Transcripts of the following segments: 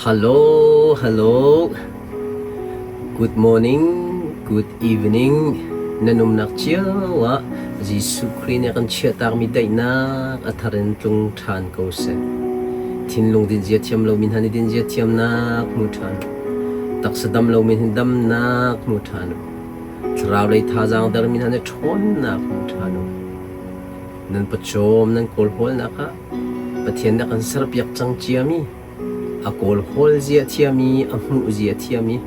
Hello, hello. Good morning, good evening. Nan umnak cio ah Jesuh Khrih nih a kan chiahtakmi daihnak a thar in tlung ṭhan ko seh. Thinlung dinzia thiam lomi hna nih dinzia thiamnak hmu ṭhan. Taksa dam lomi nih damnak hmu ṭhan u. Thlarau lei thazaang dermi hna nih ṭhawnnak hmu ṭhan u. Nan pawcawm nan kawlhawlnak ah Pathian nih a kan serpiak cang ciami a kawlhawl zia a thiam i a hmuh zia a thiam i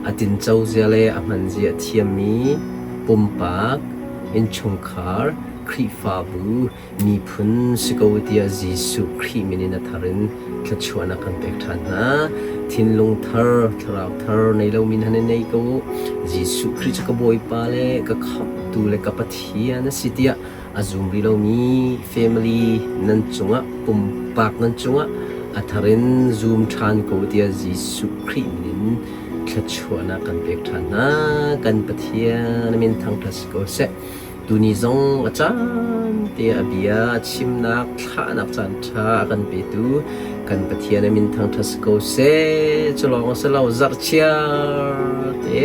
a tinco zia le a hman zia a thiammi pumpak, innchungkhar, Khrihfabu, miphun si ko tiah Jesuh Khrih min in a thar in thluachuahnak kan pek ṭhan hna. Thinlung thar, thlarau thar nei lomi hna nih nei ko u. Jesuh Khrih cu ka Bawipa le ka Khamhtu le ka Pathian a si tiah a zum rih lomi family nan cungah pumpak nan cungah a thar in zum ṭhan ko tiah Jesuh Khrih min in thluachuahnak kan pek ṭhan hna. Kan Pathian min thangṭhat si ko seh. Tuni zong a caan te a bia chimnak thlahnak caan ṭha a kan petu kan Pathian min thangṭhat si ko seh. Cu lawng a si lo zarhchiar te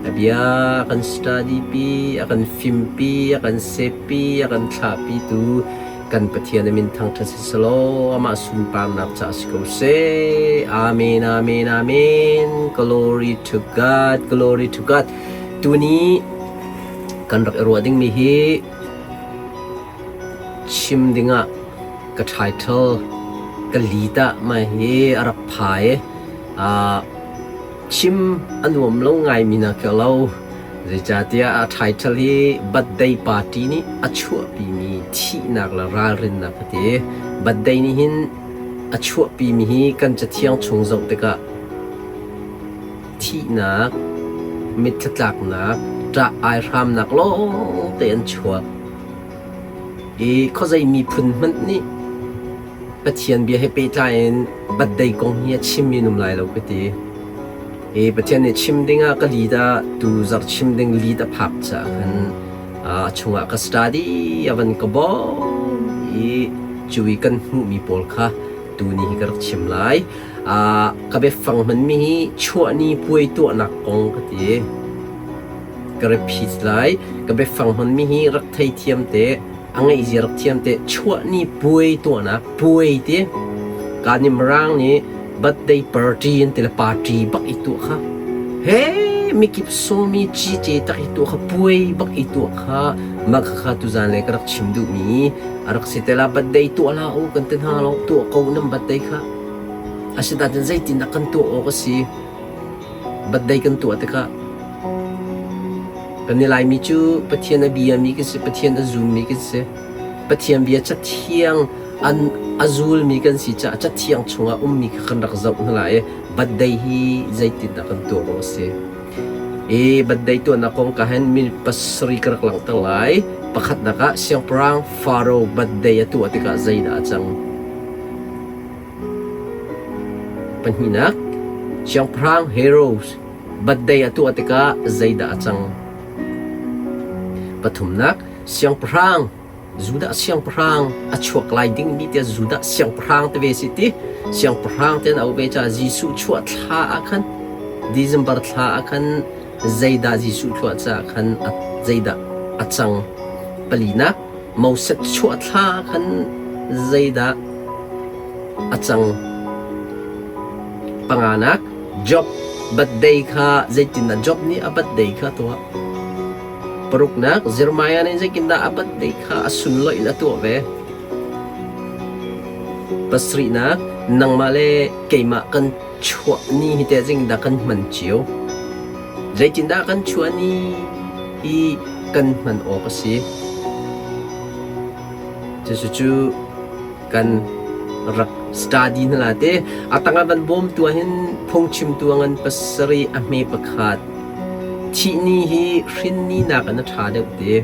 A bia a kan study pi, a kan fimpi, a kan sepi, a kan thlahpitu kan Pathian a min thangṭhat si selaw amah sunparnak ca si ko seh. Amen, amen, amen. Glory to God, glory to God. Tuni kan rak i ruah dingmi hi chim dingah ka title ka lead ah mah hi a rak phai. Uh, Chim a nuam lo ngaimi na ka lo. Zeicahtiah a title hi Birthday Party nih a chuahpimi thihnak le ralrinnak a ti. Birthday nih hin a chuahpimi hi kan cathiang chung zoh tikah thihnak, mitthla-tlaknak, ṭah aihramnak lawngte an chuak. I khuazei miphun hmanh nih Pathian bia he pehtlai in birthday kong hi a chimmi an um lai lo ka ti. I Pathian nih chim dingah ka lead ah tu zarh chim ding lead a phak caah khan a chungah ka study a van ka bawm i cu i kan hmuhmi pawl kha tuni hi ka rak chim lai. Ka biafang hmanmi hi chuahni puai tuahnak kong ka ti. Ka repeat lai. Ka biafang hmanmi hi rak theithiam te. A ngeihzia rak thiam te chuahni puai tuahnak puai ti ka nih Mirang nih birthday party an ti le party bak i tuah kha he mikip sawmi cice tak i tuah kha puai bak i tuah kha mah kha tuzan le ka rak chim duhmi a rak si te la birthday tuah la u kan ti hna lo tuah ko nam birthday kha asinain zeitindah kan tuah awk a si Birthday kan tuah tikah kan i Laimi cu Pathian a biami kan si, Pathian a zummi kan si. Pathian bia cathiang an a zulmi kan si caah cathiang chungah ummi kha kan rak zoh hna lai i birthday hi zeitindah kan tuah awk a si. I birthday tuahnak kong ka hin minute pasarih ka rak langhter lai. Pakhatnak ah Siangpahrang Pharaoh birthday a tuah tikah zeidah a cang? Pahnihnak, Siangpahrang Herod birthday a tuah tikah zeidah a cang? Pathumnak, Siangpahrang Judah siangpahrang a chuak lai dingmi tiah Judah siangpahrang te ve si ti siangpahrang te an auh ve caah Jesuh chuah thla ah khan December thla ah khan zeidah Jesuh chuah caah khan zeidah a cang? Palinak, Moses chuah thla khan zeidah a cang? Panganak, Job birthday kha zeitindah Job nih a birthday kha a tuah? Paruknak, Jeremiah nih zeitindah a birthday kha a sunlawih in a tuah ve? Pasarihnak, nangmah le keimah kan chuah ni hi teh zeitindah kan hman cio? Zeitindah kan chuah ni hi kan hman awk a si? Cucu kan rak study hna la te. A tangah van bawmtu ah hin phungchimtu a ngan pasarih a hme pakhat. Thih ni hi hrin ni nakin a ṭha deuh te.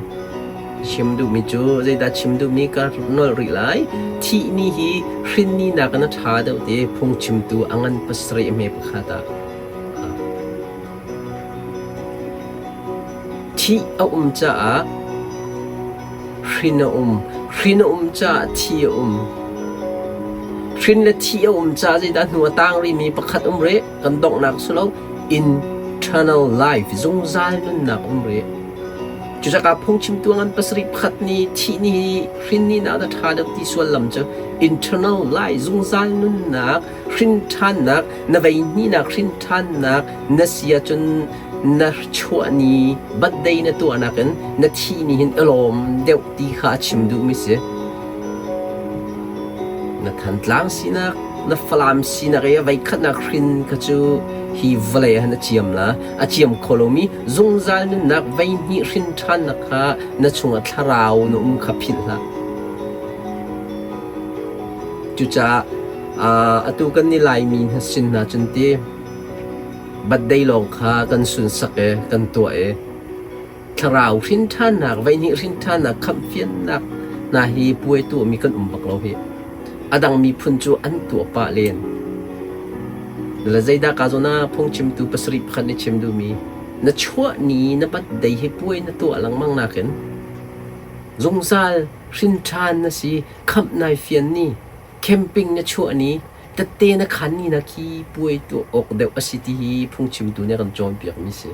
Chim duhmi cu zeidah chim duhmi ka nolh rih lai. Thih ni hi hrin ni nakin a ṭha deuh te phungchimtu a ngan pasarih a hme pakhat ah. Thih a um caah hrin a um. Hrin a um caah thi a um. Hrin le thih a um caah zeidah hnu a tang rihmi pakhat um rih kan donghnak si lo internal life zungzal nunnak um rih. Cucaah phungchimtu ngan pasarih pakhat nih thih ni hi hrin ni nak a ṭha deuh ti suallam cu internal life zungzal nunnak hrin ṭhannak na vei hnihnak hrin ṭhannak na si ahcun na chuah ni birthday na tuahnak in na thih ni hin i lawm deuh ti kha a chim duhmi si. Na Thantlang sinak, na Falam sinak i voikhatnak hrin kha cu hi vawlei ah hin a ciam la. A ciam kho lomi zungzal nunnak voihnih hrin ṭhannak kha na chungah thlarau na um kha philh hlah. Cucaah atu kan i Laimi hna sin hna cun ti birthday lawng kha kan sunsak i kan tuah i Thlarau hrinṭhannak, voihnih hrinṭhannak, khamhfiannak hna hi puai tuahmi kan um bak lo hih. A dang miphun cu an tuah pah len. Le zeidah ka zawn ah phungchimtu pasarih pakhat nih chim duhmi, na chuah ni na birthday hi puai na tuah lengmang nakin zungzal hrinṭhan na si, khamh nai fian ni, camping na chuah ni, tette na khan ni na khi puai tuah awk deuh a si ti hi phungchimtu nih a kan cawnpiakmi si.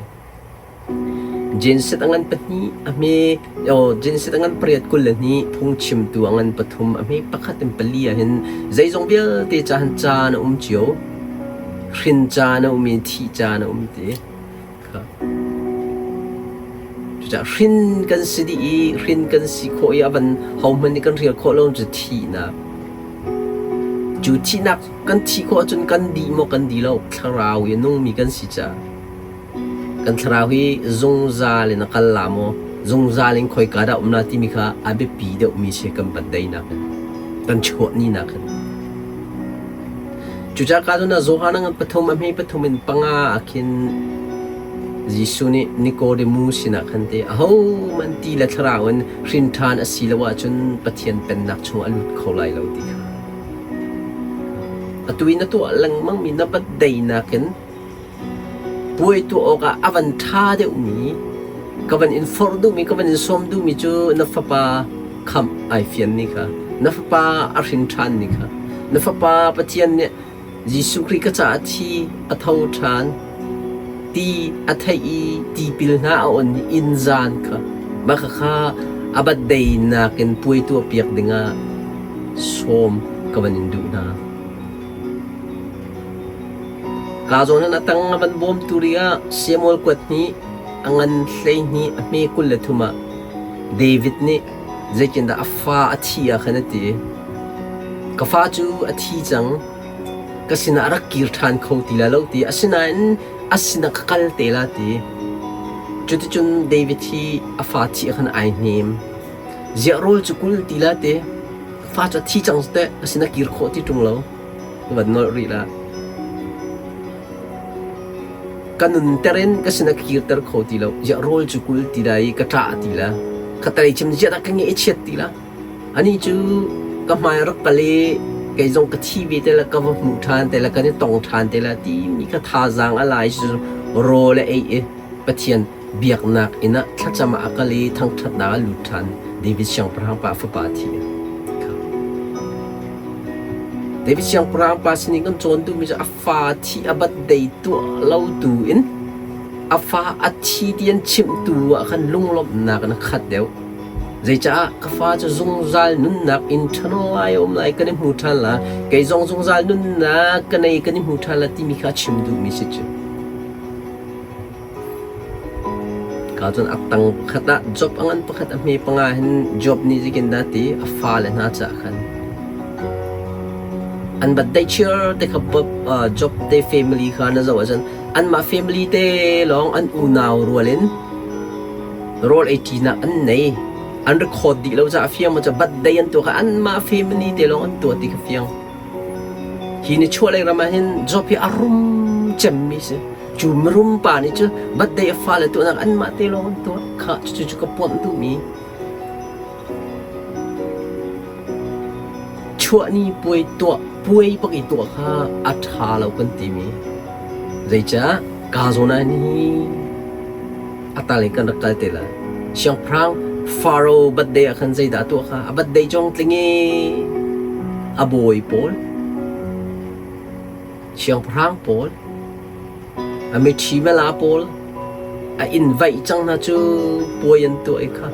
Genset a ngan pahnih a hme genset a ngan pariat 22 phungchimtu a ngan pathum a hme pakhat in pali ahhin zeizong vialte caan caan a um cio. Hrin caan a um i thih caan a um ti kha. Cucaah hrin kan si dih i hrin kan si khawh i a van hohmanh nih kan hrial khawh lo cu thihnak. Cu thihnak kan thih khawh ahcun kan dih maw kan dih lo thlarau i a nungmi kan si caah. Kan thlarau hi zungzal in a kal la maw, zungzal in khoika dah um la timi kha a biapi deuhmi si kan birthday-nak in, kan chuahninak in. Cucaah ka cun ah Johan a ngan pathum, a hme pathum in panga ah khin Jesuh nih Nicodemus sinah khan te ahohmanh ti le thlarau in hrin ṭhan a si lo ahcun Pathian pennak chungah a lut kho lai lo ti kha. Atu i na tuah lengmangmi na birthday-nak in Puai tuah awkah a van ṭha deuhmi, ka van in forh duhmi, ka van in sawm duhmi cu na fapa khamh ai fian ni kha, na fapa a hrin ṭhan ni kha, na fapa Pathian nih Jesuh Khrih ka caah a thi, a tho ṭhan, ti a theih i tipil hna a on i inn zan kha, mah khakha a birthday nakin puai tuahpiak dingah sawm ka van in duh hna. Kaa zawn in a tang a van bawmtu ri ah Samuel kuat hnih, a ngan 12 a hme 23 ah David nih zeitindah a fa a thi ah khan a ti. Ka fa cu a thi cang, ka sinah a rak kir ṭhan kho ti lai lo ti. Asinain a sinah ka kal te la ti. Cuticun David hi a fa thi ah khan ai hnem. Ziah rawl cu kul ti la ti. Fa cu a thi cang teh, a sinah kir khawh ti ṭung lo. Van nolh rih lah. Ka nunter in ka sin a kirter kho ti lo. Ziah rawl cu kul ti la i ka ṭah ti la. Khatalei chim ziah dah ka nge i chiat ti la. Anih cu ka hmai rak kal i kei zong ka thi ve te la ka va hmuh ṭhan te la kan i tong ṭhan te la timi ka thazaang a lai cu rawl a ei i Pathian biaknak inn ah thlacam ah a kal i thangṭhatnak ah lut ṭhan. David siangpahrang pa fapa a thi. David siangpahrang pa sinin kan cawn duhmi cu a fa thi a birthday tuah lo tu in a fa a thi ti an chimhtu ah khan lunglawmhnak in a khat deuh. Zeicah ka fa cu zungzal nunnak in ṭhano ai um lai kan i hmu ṭhan la, kei zong zungzal nunnak ka nei kan i hmu ṭhan la timi kha a chim duhmi si cu. Ka cun a tang pakhat ah Job a ngan pakhat a hme panga hin Job nih zeitindah ti a fale hna caah khan an birthday cheer te kha Job te family kha na zoh ahcun anmah family te lawng an unau rual in rawl ei ṭinak an nei. An record dih lo caah fiang maw ca birthday an tuah kha anmah family te lawng an tuah ti kha fiang. Hi nichuahlei ram ah hin Job hi a rum cemmi si. Cu mirum pa nih cu birthday a fale tuahnak anmah te lawng an tuah. Khah cucu cu ka puamh duhmi. Chuahni puai tuah puai bak i tuah kha a ṭha lo kan timi. Zeicah ka zawn ah hi a tal in kan rak kal te lai. Siangpahrang Faro birthday ah khan zeidah a tuah kha? A birthday cong tling i a bawi pawl. Siangpahrang pawl, a miṭhi mala pawl a invite cang hna cu puai an tuah i kha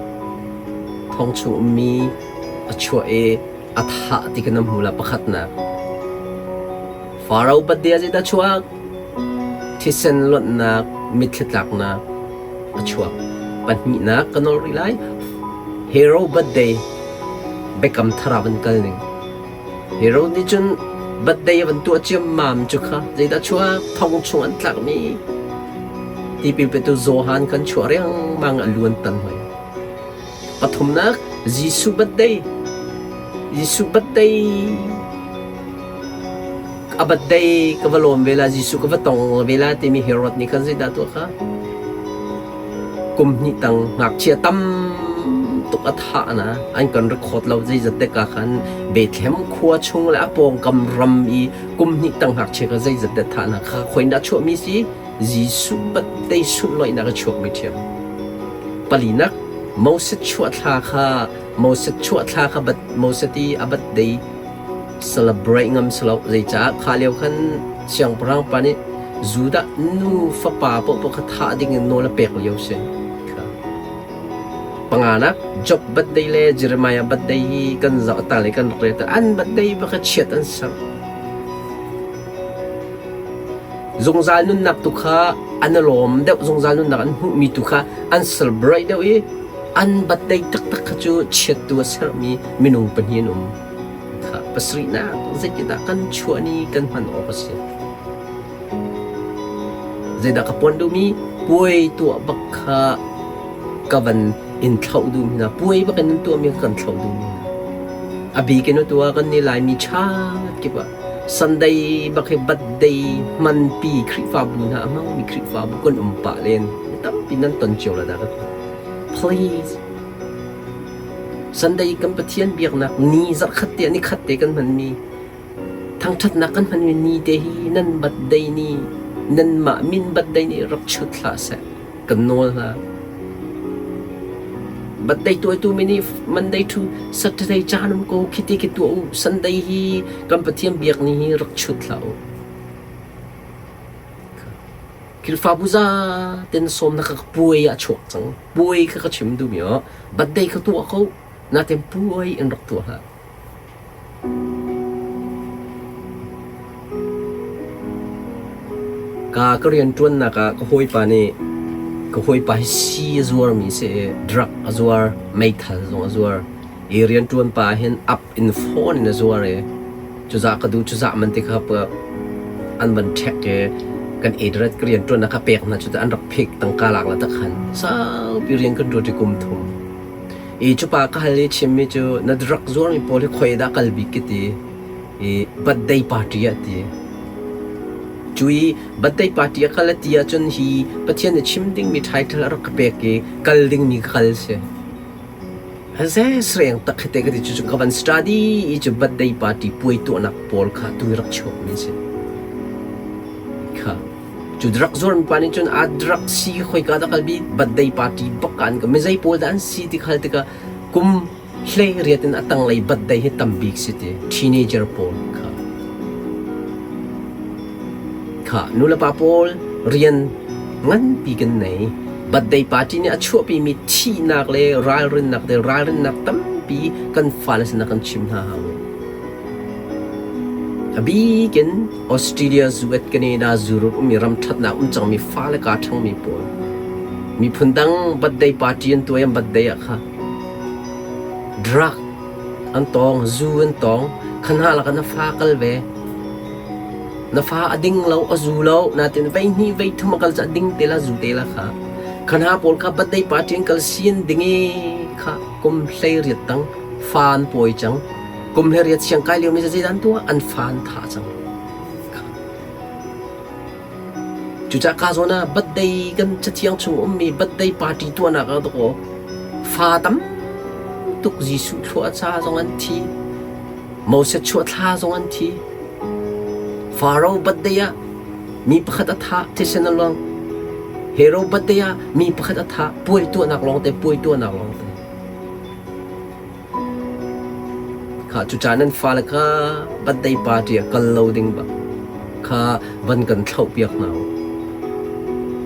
thong chung ummi a chuah i a thah ti kha na hmu la pakhatnak. Faro birthday ah zeidah chuak? Thisen luanhnak, mitthli tlaknak a chuak. Pahnihnak ka nawl rih lai. Hero birthday biakam thar ah van kal ning. Hero nih cun birthday a van tuah ciammam cu kha zeidah chuak? Thong chung an tlakmi tipil petu Johan kan chuah riangmang a luan tan hoi. Pathumnak, Jesuh birthday. Jesuh birthday a birthday ka va lawm ve la, Jesuh ka va tong ve la timi Herod nih khan zeidah tuah kha? Kum hnih tang ngakchia tam tuk a thah na an kan record lo zeizat te ka khan Bethlehem khua chung le a pawngkam ram i kum hnih tang ngakchia kha zeizat te thah na kha khoin dah chuahmi si? Jesuh birthday sunlawihnak a chuakmi ṭhiam. Palinak, Moses chuah thla kha Moses chuah thla kha bat Moses i a birthday celebrate ngam si lo. Zeicah kha lio khan siangpahrang pa nih Judah nu fapa paohpaoh kha thah ding in nawl a pek lio si. Kha. Panganak, Job birthday le Jeremiah birthday hi kan zoh ta le kan rak rel ta. An birthday va kha chiat an ser. Zungzal nunnak tu kha an i lawm deuh, zungzal nunnak an hmuhmi tu kha an celebrate deuh i an birthday taktak kha cu chiattu a sermi minung pahnih an um. Kha pasarihnak zeitindah kan chuah ni kan hman awk a si. Zeidah ka puan duhmi puai tuah bak kha ka van in thlauh duhmi hna puai bak in nan tuahmi kha kan thlauh duhmi hna. A bik in atu ah kan nih Laimi chat kip ah Sunday bak hi birthday hmanpi Khrihfabu hna a hmangmi Khrihfabu kan um pah len. Tampi nan ton cio la dah ka ti. Please. Sunday kan Pathian biaknak ni zarhkhat te ni khat te kan hmanmi thangthatnak kan hmanmi ni te hi nan birthday ni nanmah min birthday ni rak chut hlah seh. Kan nawl hna. Birthday tuaitu mi nih Monday to Saturday caan um ko khiti khi tuah u. Sunday hi kan Pathian biak ni hi rak chut hlah u. Khrihfabu za ten sawmnak ka puai ah chuak cang. Puai kha ka chim duhmi oh. Birthday kha tuah ko. Natin puai in rak tuah hlah. Ka ka rianṭuannak ah ka hawipa nih ka hawipa hi sii a zuarmi si i drug a zuar, meithal zong a zuar. I rianṭuan pa ah hin up in phone in a zuar i cuzah ka duh cuzah man ti kha an van ṭhek i kan address ka rianṭuannak kha pek hna cu an rak phik tangka lak la tak khan saupi rian kan ṭuan ṭi kum thum. I cupa ka hal i chimmi cu na drug zuarmi pawl hi khoi dah kal bik ka ti i birthday party ah ti. Cu i birthday party a kal a ti ahcun hi Pathian nih chim dingmi title a rak ka pek i kal dingmi ka kal si. Haze sreng tak hi te ka ti cu ka van study i cu birthday party puai tuahnak pawl kha tu rak chuakmi si. Kha. Cu drug zuarmi pa nih cun aa drug si khoika dah kalbi birthday party bak an ka mizei pawl dah an si ti khal tikah kum hlei riat in a tanglei birthday hi tam bik si ti teenager pawl kha kha nulepa pawl rian nganpi kan nei birthday party nih a chuahpimi thihnak le ralrinnak le ralrinnak tampi kan fale sinah kan chim hna hau. A bik in Australia, US, Canada, Europe ummi ram ṭhatnak um cangmi fale kaa ṭhangmi pawl miphun dang birthday party an tuah i an birthday ah kha drug an tawng, zu an tawng, kha hna lakah na fa kal ve. Na fa a ding lo, a zu lo, natin vei hnih vei thum a kal cu a ding te la, zu te la kha. Kha hna pawl kha birthday party an kal si an ding i kha kum 18 tang fa an pawi cang. Kum he riat siang kai liomi zeidah an tuah? An fa an thah cang. Cucaah ka zawn ah birthday kan cathiang chung ummi birthday party tuahnak ah dawkaw fa tam tuk Jesuh thlua ca zong an thi. Moses chuah thla zong an thi. Pharaoh birthday ah mi pakhat a thah thisen a luang. Hero birthday ah mi pakhat a thah puai tuahnak lawngte puai tuahnak lawngte. Khah cucaah nan fale kha birthday party ah kal lo ding bak. kha van kan thlauhpiak hna u.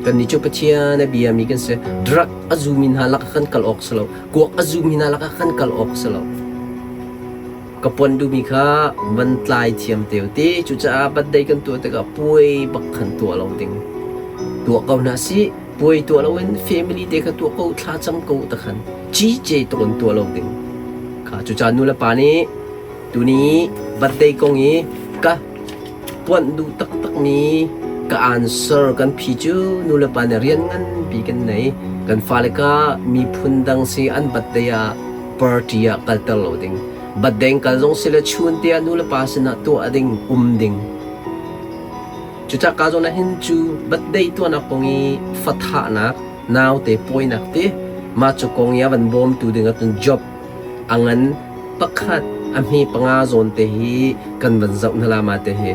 Kannih cu Pathian a biami kan si. Drug a zumi hna lakah kan kal awk si lo. Kuak a zumi hna lakah kan kal awk si lo. Ka pon duhmi kha van tlai thiam te u ti. Cucaah birthday kan tuah tikah puai bak khan tuah lo ding. Tuah ko hna sih. Puai tuah loin family te kha tuah ko, thla cam ko ta khan cice tuk in tuah lo ding. Kha cucaah nu le pa nih tuni birthday kong i ka puanh duh taktakmi ka answer kan phi cu nu le pa nih rian nganpi kan nei. Kan fale kha miphun dang si an birthday ah party ah kalter lo ding. Birthday kal zong si le chun te ah nu le pa sinah tuah ding, um ding. Cucah ka zawn ah hin cu birthday tuahnak kong i fathahnak, naute pawinak te, mah cu kong i a van bawmtu ding ahcun job a ngan pakhat a hme panga zawn te hi kan van zoh hna la ma te hi.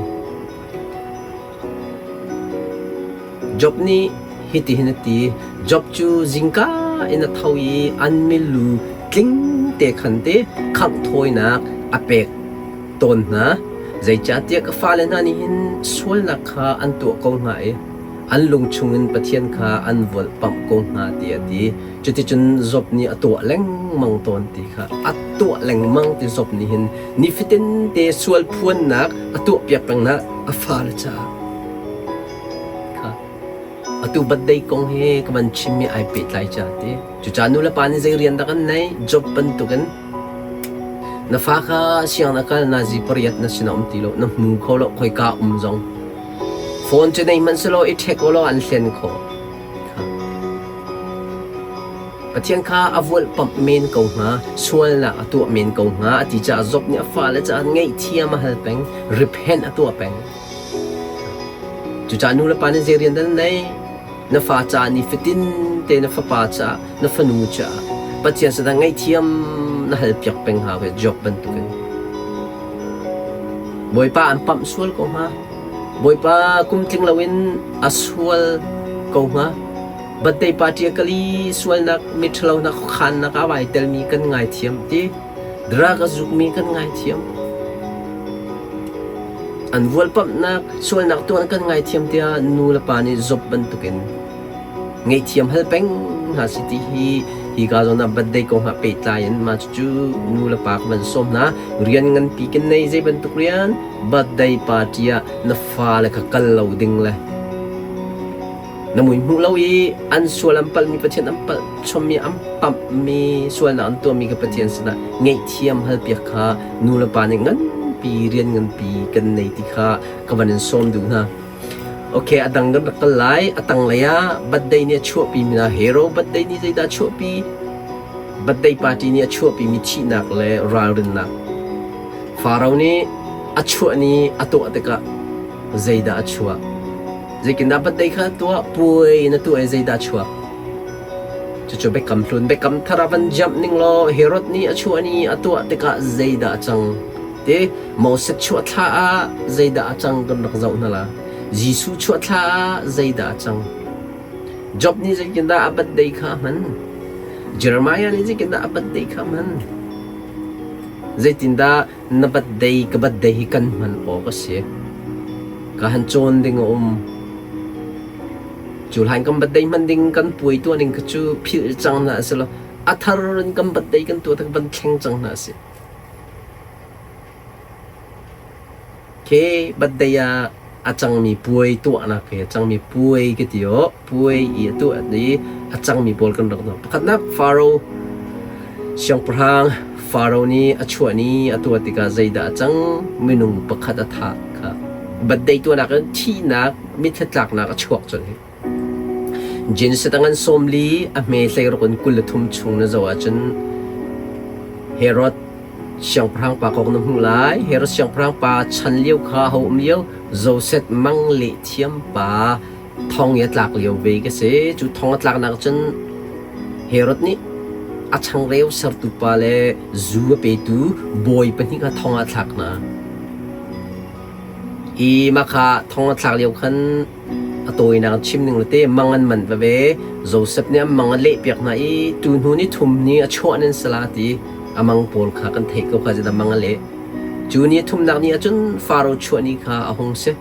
Job nih hitihin a ti, Job cu zingka in a tho i an milu tling te khan te khangh thawinak a pek tawn hna. Zeicahtiah ka fale hna nih hin sualnak kha an tuah ko hnga i an lung chungin Pathian kha an volhpamh ko hnga tiah a ti. Cuticun Job nih a tuah lengmang tawn ti kha a tuah lengmang ti Job nih hin nifatin te sual phuannak a tuahpiak peng hna a fale caah. Kha atu birthday kong hi ka van chimmi ai pehtlai ca ti. Cucaah nu le pa nih zei rian dah kan neih? Job bantukin na fa kha sianginn a kal nazi pariat na sinah um ti lo, na hmu kho lo, khoika um zong. Phone cu nei hmanh selaw i ṭhek ulaw an hlen khawh. Pathian kha a volhpamh men ko hnga, sualnak a tuah men ko hnga a ti caah Job nih a fale caah ngaihthiam a hal peng, repent a tuah peng. Cucaah nu le pa nih zei rian dah nan neih? Na fa caah nifatin te na fapa caah, na fanu caah Pathian sinah ngaihthiam na halpiak peng hnga ve Job bantukin. Bawipa an pamh sual ko hnga. Bawipa kum tling loin a sual ko hnga. Birthday party a kali sualnak miṭhalonak khuakhannak ah vai telmi kan ngaithiam ti. Drug a zukmi kan ngaithiam. An vualpamhnak sualnak tuan kan ngaithiam tiah nu le pa nih Job bantukin ngaihthiam hal peng hna si ti hi hika zawn ah birthday kong ah pehtlai in mah cucu nu le pa ka van sawm hna. Rian nganpi kan nei zei bantuk rian birthday party ah na fale kha kal lo ding le na mui hmuh lo i an sual an palhmi Pathian an palh chommi an pamhmi sualnak an tuahmi kha Pathian sinah ngaihthiam halpiak kha nu le pa nih nganpi rian nganpi kan nei ti kha ka van in sawm duh hna. Okay, a dang kan rak kal lai. A tanglei ah birthday nih a chuahpi mi hna hero birthday nih zeidah a chuahpi? Birthday party nih a chuahpi mi thihnak le ralrinnak. Faro nih a chuah ni a tuah tikah zeidah a chuah? Zeitindah birthday kha tuah? Puai na tuah i zeidah a chuak? Cucu Biakam Hlun, Biakam Thar ah van jump ning law Herod nih a chuah ni a tuah tikah zeidah a cang? Ti Moses chuah thla ah zeidah a cang kan rak zoh hna la. Jesuh chuah thla ah zeidah a cang? Job nih zeitindah a birthday kha a hman? Jeremiah nih zeitindah a birthday kha a hman? Zeitindah na birthday ka birthday hi kan hman awk a si? Ka han cawn ding a um. Cu hlan kan birthday hman ding kan puai tuah ning kha cu philh cang hna a si lo. A thar in kan birthday kan tuah tak van thleng cang hna a si. Ke birthday ah a cangmi puai tuahnak he a cangmi puai ka ti aw puai i a tuah i a cangmi pawl kan rak tuah. Pakhatnak Pharaoh siangpahrang Pharaoh nih a chuah ni a tuah tikah zeidah a cang? Minung pakhat a thah kha. Birthday tuahnak in thihnak mitthli tlaknak a chuak colh hi. Genesis an 40 a hme hleiruk in 23 chung na zoh ahcun Herod siangpahrang pa kong na hmuh lai. Herod siangpahrang pa chan lio kha ho um lio Joseph mang leh thiam pa thong i a tlak lio ve ka si. Cu thong a tlaknak cun Herod nih a changreu sertu pa le zu a petu bawi pahnih kha thong ah a thlak hna. I mah kha thong a thlak lio khan a tawinak chim ning le te mang an man veve. Joseph nih a mang a lehpiak hna i tu hnu ni thum ni a chuah nan sala ti a mang pawl kha kan theih ko kha zeidah mang a leh. Cu ni thumnak ni ahcun Faro chuah ni kha a hung si.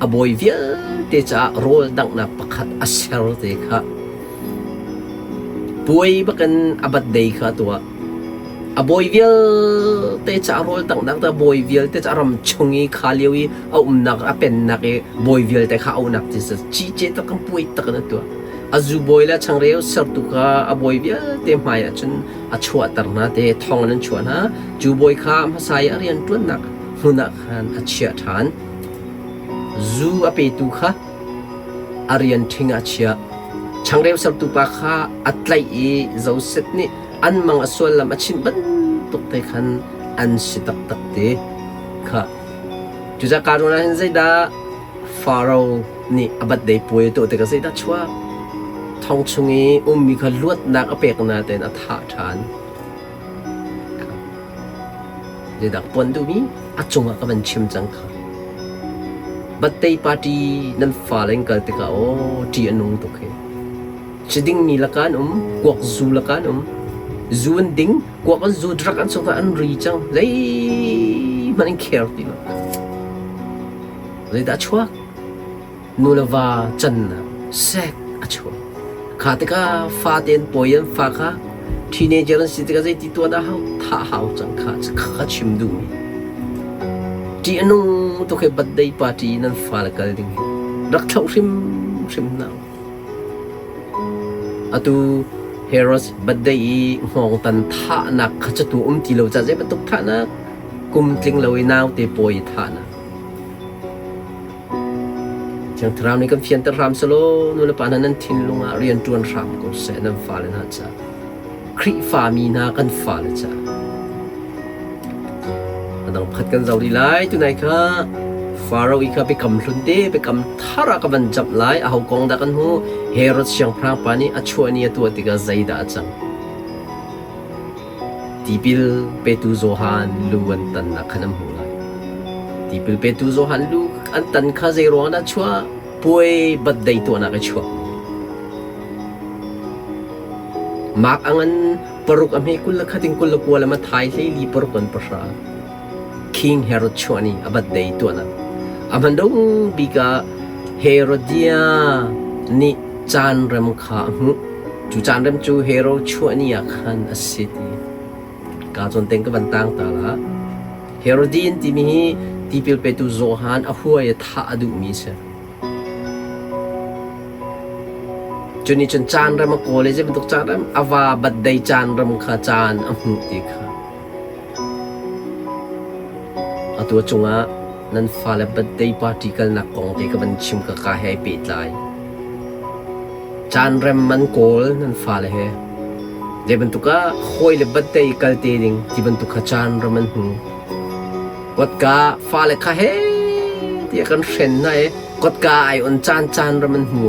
a bawi vialte caah rawl danghnak pakhat a ser te kha. Puai bakin a birthday kha a tuah. A bawi vialte caah rawl danghnak a bawi vialte caah ram chung i kha lio i a umnak a pennak i bawi vialte kha auhnak ti cice tak in puai tak in a tuah. A zubawi le changreu sertu kha a bawi vialte hmai ah cun a chuahter hna te thong in an chuah hna. Cu bawi kha hmasa i a rianṭuannak hmun ah khan a chiah ṭhan. Zu a petu kha a rian ṭhing ah a chiah. Changreu sertu pa kha a tlaih i Josef nih an mang a suallam a chimh bantuk te khan an si taktak te kha. Cucaah kaa ruang ah hin zeidah Faro nih a birthday puai a tuah tikah zeidah chuak? Thong chung i ummi kha luatnak a pek nain a thah ṭhan. Zeidah ka puan duhmi? A cungah ka van chim cang kha. Birthday party nan fale in kal tikah aw ṭih a nung tuk hi. Ci dingmi lakah an um, kuak zu lakah an um. Zu an ding, kuak an zu, drug an suk an ri cang. Zeihmanh an care ti lo. Zeidah a chuak? Nu le va cannak sex a chuak. Kha tikah fate an pawi an fa kha teenager an si tikah zeiti tuah dah hau? Thah hau cang kha kha chim duhmi. Ṭih a nung tuk hi birthday party nan fale kal ding hi rak thlauh hrimhrim hna. Atu Herod birthday i hngawngtan thahnak kha catu um ti lo ca zei bantuk thahnak kum tling lo i naute pawi i thahnak. Thiang Thlarau nih kan fianter hram selaw nulepa hna nan thinlung ah rian ṭuan hram ko seh nan fale hna caah. Khrihfami hna kan fale caah. A dang pakhat kan zoh rih lai. Tunai kha Faro i kha biakam hlun te biakam thar ah ka van camh lai. Aho kong dah kan hmu? Herod siangpahrang pa nih a chuah ni a tuah tikah zeidah a cang? Tipil petu Johan lu an tannak khan an hmuh lai. Tipil petu Johan lu an tan kha zei ruang dah chuah? Puai birthday tuahnak i chuah. Mark a ngan paruk a hme 21 in 29 le Matthai 14 paruk an pahra. King Herod chuah ni a birthday tuahnak. A hmandung bik ah Herodia nih caan rem kha a hmuh. Cu caan rem cu Herod chuah ni ah khan a si ti. Ka zawn teng ka van tang ta la. Herodian timi hi tipil petu Johan a huai i thah a duhmi si. Cu nih cun caan rem a kawl i zei bantuk caan rem a va birthday caan rem kha caan a hmuh ti kha. Atu a cungah nan fale birthday party kalnak kong te ka van chim ka ka he ai pehtlai. Caan rem man kawl nan fale he. Zei bantuk ah hawi le birthday kal te ding ti bantuk kha caan rem an hmu. Kotka fale kha he tiah kan hren hna i kotka ai on caan caan rem an hmu.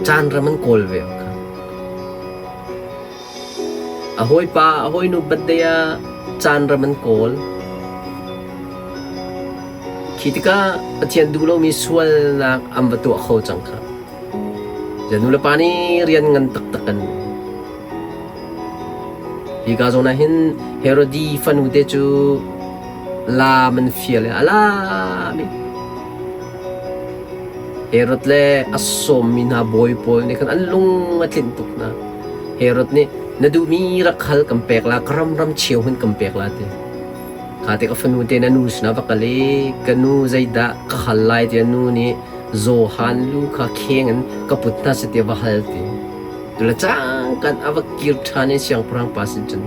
Caan rem an kawl ve kha. A hawipa a hawinu birthday ah caan ram an kawl. Khi tikah Pathian duh lomi sualnak an va tuah kho cang kha. Nu le pa nih rian ngan taktak an Hi ka zawn ah hin Herodi fanu te cu laam an fial i a laam i Herod le a sawmmi hna bawi pawl nih khan an lung a tlinh tuk hna. Herod nih na duhmi rak hal kan pek la, ka ram ram cheu hmanh kan pek la ti. Kha te ka fanu te na nu sinah va kal i ka nu zeidah ka hal lai tiah nu nih Johan lu kha kheng in ka put hna seh tiah va hal ti. Tule cangkan a va kir ṭhan i siangpahrang pa sin cun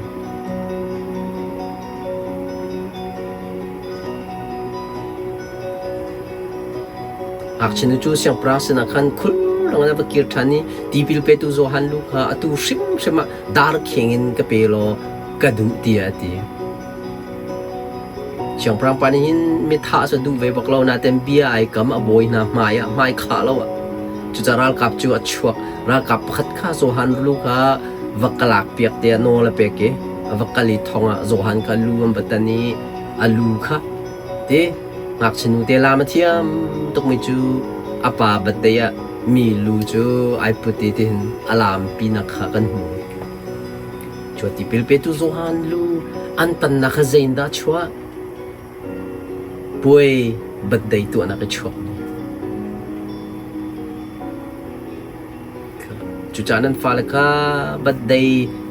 Ngakchia nu cu siangpahrang sinah khan khulrang in a va kir ṭhan i tipil petu Johan lu kha atu hrimhrim ah dar kheng in ka pe law ka duh tiah a ti. Siangpahrang pa nih hin mi thah cu a duh ve bak lo nain bia ai kam a bawi hna hmai ah hmai khah lo ah cucaah ralkap cu a chuak. Ralkap pakhat kha Johan lu kha va ka lakpiak tiah nawl a pek i a va kal i thong ah Johan kha lu an va tan i a lu kha ti ngakchia nu te laam a thiam tukmi cu a pa birthday ah mi lu cu ai put i tihin a laampi nak kha kan hmu. Cu tipil petu Johan lu an tannak kha zei in dah a chuah? Puai birthday tuahnak i chuak mi. Cucaah nan fale kha birthday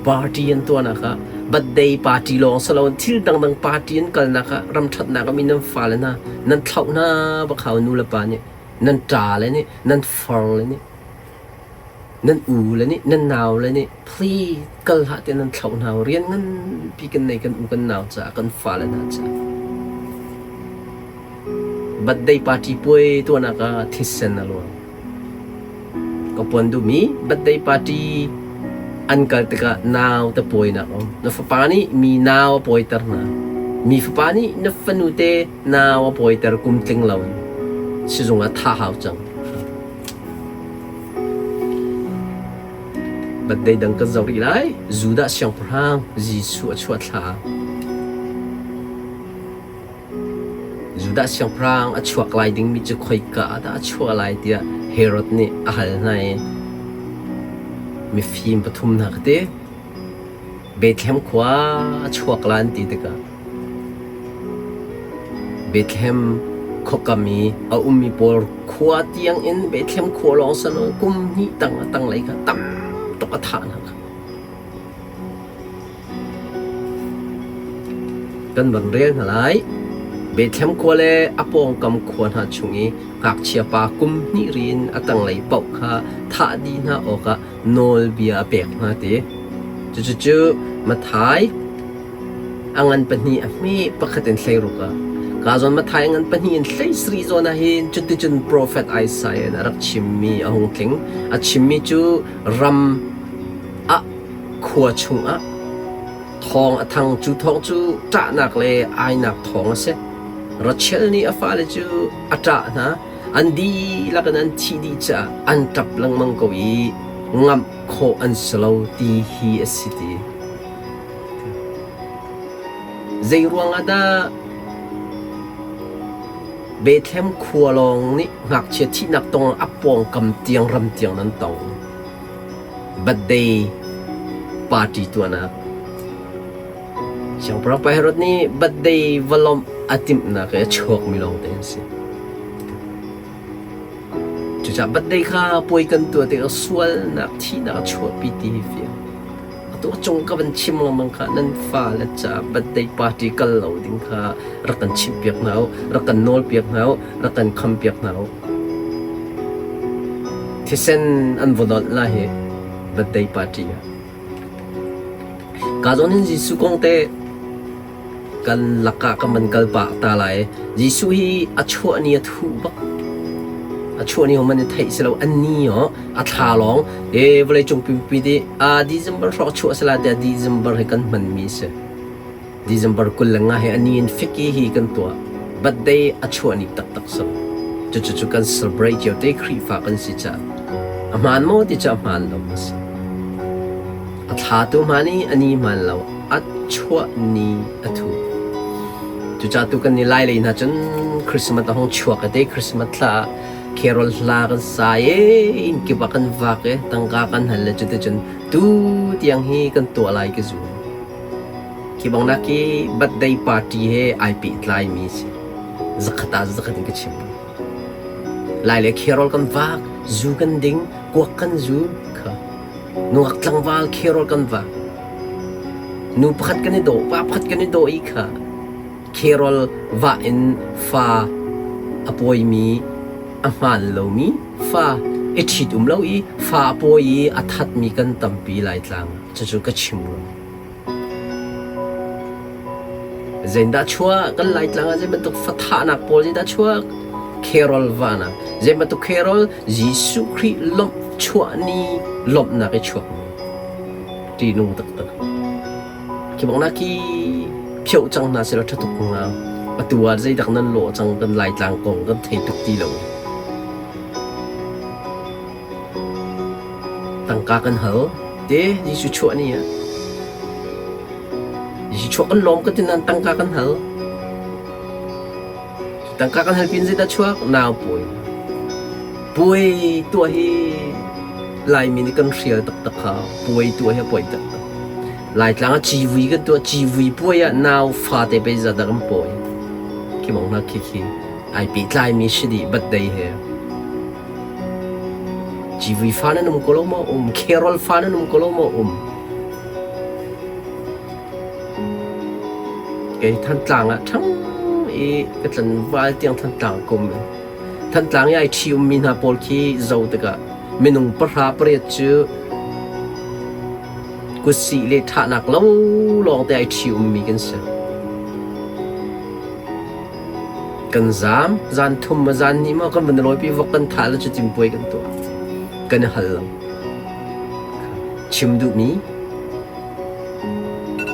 party an tuahnak ah birthday party lawng si loin thil dangdang party an kalnak ah ramṭhatnak a mi nan fale hna nan thlauh hna bak hau nu le pa nih nan ṭale nih nan farle nih nan u le nih nan nau le nih please kal hlah tiah nan thlauh hna rian nganpi kan nei kan u kan nau caah kan fale hna caah birthday party puai tuahnak ah thisen a luang. Ka puan duhmi birthday party an kal tikah nau te pawinak a um. Na fapa nih mi nau a pawiter hna. Mi fapa nih na fanu te nau a pawiter kum tling lo in. Sizung ah thah hau cang. Birthday dang kan zoh rih lai. Judah siangpahrang Jesuh a chuah thla. Judah siangpahrang a chuak lai dingmi cu khoika ah dah a chuah lai tiah Herod nih a hal hna i mifim pathum hna kha ti Bethlehem khua a chuak lai an ti tikah Bethlehem khuakam i a ummi pawl khua tiangin Bethlehem khua lawng si loin kum hnih tang a tanglei kha tam tuk a thah hna kha. Kan van rel hna lai. Bethlehem khua le a pawngkam khua hna chung i ngakchia pa kum hnih ri in a tanglei paoh kha thah dih hna awkah nawlbia a pek hna ti. Cucu Matthai a ngan pahnih a hme pakhat in 16 ah ka zawn Matthai a ngan pahnih in 17 zawn ah hin cuticun profet Isaiah nih a rak chimmi a hung tling. A chimmi cu ram ah Khua chungah thawng a thang. Cu thawng cu ṭahnak le ainak thawng a si. Rachel nih a fale cu a ṭah hna. An dihlak in an thih dih caah an ṭap lengmang ko i ngamh khawh an si lo ti hi a si ti. Zei ruangah dah Bethlehem khua lawng nih ngakchia thihnak tong a pawngkam tiang ram tiang nan tong? Birthday party tuahnak. Siangpahrang Pa Herod nih birthday va lawmh a timhnak i a chuakmi lawngte an si. Cucaah birthday kha puai kan tuah tikah sualnak thihnak a chuahpi ti hi fiang. Atu a cung ka van chim lengmang kha nan fale caah birthday party kal lo ding kha rak kan chimhpiak hna u, rak kan nawlpiak hna u, rak kan khampiak hna u. Thisen an va dolh la hi birthday party ah. Ka zawn hin Jesuh kong te kan lakah ka man kal pah ta lai. Jesuh hi a chuah ni a thuh bak. A chuah ni hom an i theih si lo. An ni oh a thla lawng e vawlei cung pipi di a December hrawk chuah sala tiah December hi kan hman mi si. December 25 hi a ni in fiki hi kan tuah. Birthday a chuah ni taktak so. Cucu cu kan celebrate cio te Khrihfa kan si caah. A hmaan maw ti cu a hmaan lo a si. A thla tu hmaan i a ni hmaan lo. A chuah ni a thu. Cucaah tu kan ni lai lei hna cun Christmas a hung chuak te Christmas thla ah carol hla kan sa i inn kip ah kan vak i tangka kan hal le cuticun tu tiang hi kan tuah lai ka zum. Khi bang nak hi birthday party he ai pehtlai mi si. Zakhat ah zakhat in ka chim. Lai le carol kan vak, zu kan ding, kuak kan zu kha. Nungak tlangval carol kan vak. Nu pakhat kan i daw, pa pakhat kan i daw i kha. Carol vah in fa a pawimi a hmaan lomi fa i ṭhit um lo i fa a pawi i a thatmi kan tampi Laitlang. Cucu ka chim rua. Zeidah chuah kan Laitlang ah zei bantuk fathahnak pawl zeidah chuak? Carol vahnak. Zei bantuk carol? Jesuh Khrih lawmh chuah ni lawmhnak i chuak mi. Ṭihnung taktak. Khi bang nak khi phioh cang hna selaw ṭha tuk hnga. Atu ah zeidak nan lawh cang kan Laitlang kong kan thei tuk ti lo. Tangka kan hal. Te Jesuh chuah ni ah. Jesuh chuah kan lawm ka ti nain tangka kan hal. Tangka kan hal pin zeidah chuak? Nau puai. Puai tuah hi Laimi nih kan hrial taktak kha. Puai tuah hi a puai taktak. Laitlang ah civui kan tuah. Civui puai ah nau fate pei zat dah kan pawi. Khi bang hna khi khi ai pehtlaimi si dih birthday he. Civui fa nan um ko lo maw um? Carol fa nan um ko lo maw um? Kei Thantlang ah ṭhang i ka tlanval tiang Thantlang ka um. Thantlang i ai ṭhi ummi hna pawl khi zoh tikah minung pahra pariat cu kutsih le ṭhahnak lo lawngte ai ṭhi ummi kan si. Kan zaam, zan thum ma zan hnih maw kan van i lawipi vok kan thah le cutin puai kan tuah. Kan i hal lo. Chim duhmi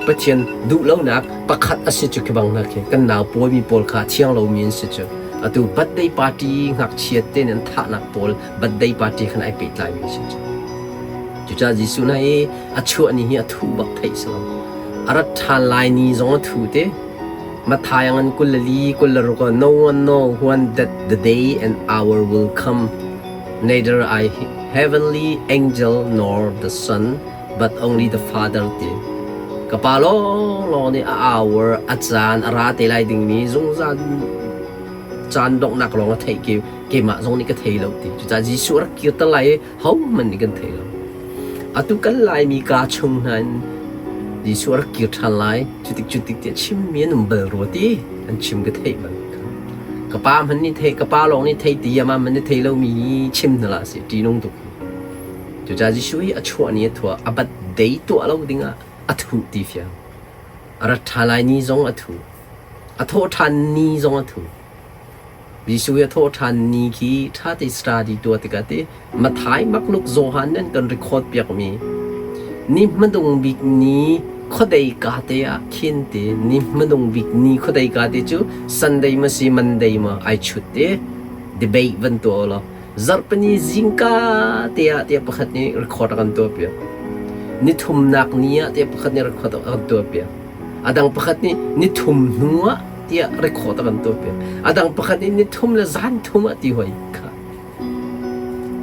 Pathian duhlonak pakhat a si cu khi bang hna khi kan nau pawimi pawl kha thiang lomi an si cu. Atu birthday party ngakchia te nih an thahnak pawl birthday party khan ai pehtlaimi a si cu. Cucaah Jesuh hna i a chuah ni hi a thuh bak theih si lo. A rat ṭhan lai ni zong a thu te. Matthai ngan 24 26 ah no one know when that the day and hour will come, neither I heavenly angel nor the Son, but only the Father ti. Ka pa lawnglawng nih a hour, a caan a ra te lai dingmi zungzal caan donghnak lawng a theih ke keimah zong nih ka thei lo ti. Cucaah Jesuh rak kirter lai i hohmanh nih kan thei lo. Atu kan Laimi kaa chung hna in Jesuh a rak kir ṭhan lai cutik cutik tiah chimmi an um bal rua ti an chim ka theih bal. Ka pa hmanh nih thei, ka pa lawng nih thei ti amah hmanh nih thei lomi chim hna lah si ṭihnung tuk. Cucaah Jesuh hi a chuah ni a thuah a bat dei tuah lo dingah a thuh ti fiang. A rat ṭha lai ni zong a thu. A thawh ṭhan ni zong a thu. Jesuh hi a thawh ṭhan ni khi ṭha te study tuah tikah ti Matthai, Mark, Luke, Johan nan kan record piakmi ni hmadung bik ni khuadei ka te ah khin te ni hmadung bik ni khuadei ka te cu Sunday ma si Monday ma ai chut te debate van tuah law Zarhpini zingka te ah tiah pakhat nih record a kan tuahpiak. Nithumnak ni ah tiah pakhat nih record a kan tuahpiak. A dang pakhat nih nithum hnu ah tiah record a kan tuahpiak. A dang pakhat nih nithum le zan thum ah ti hoi kha.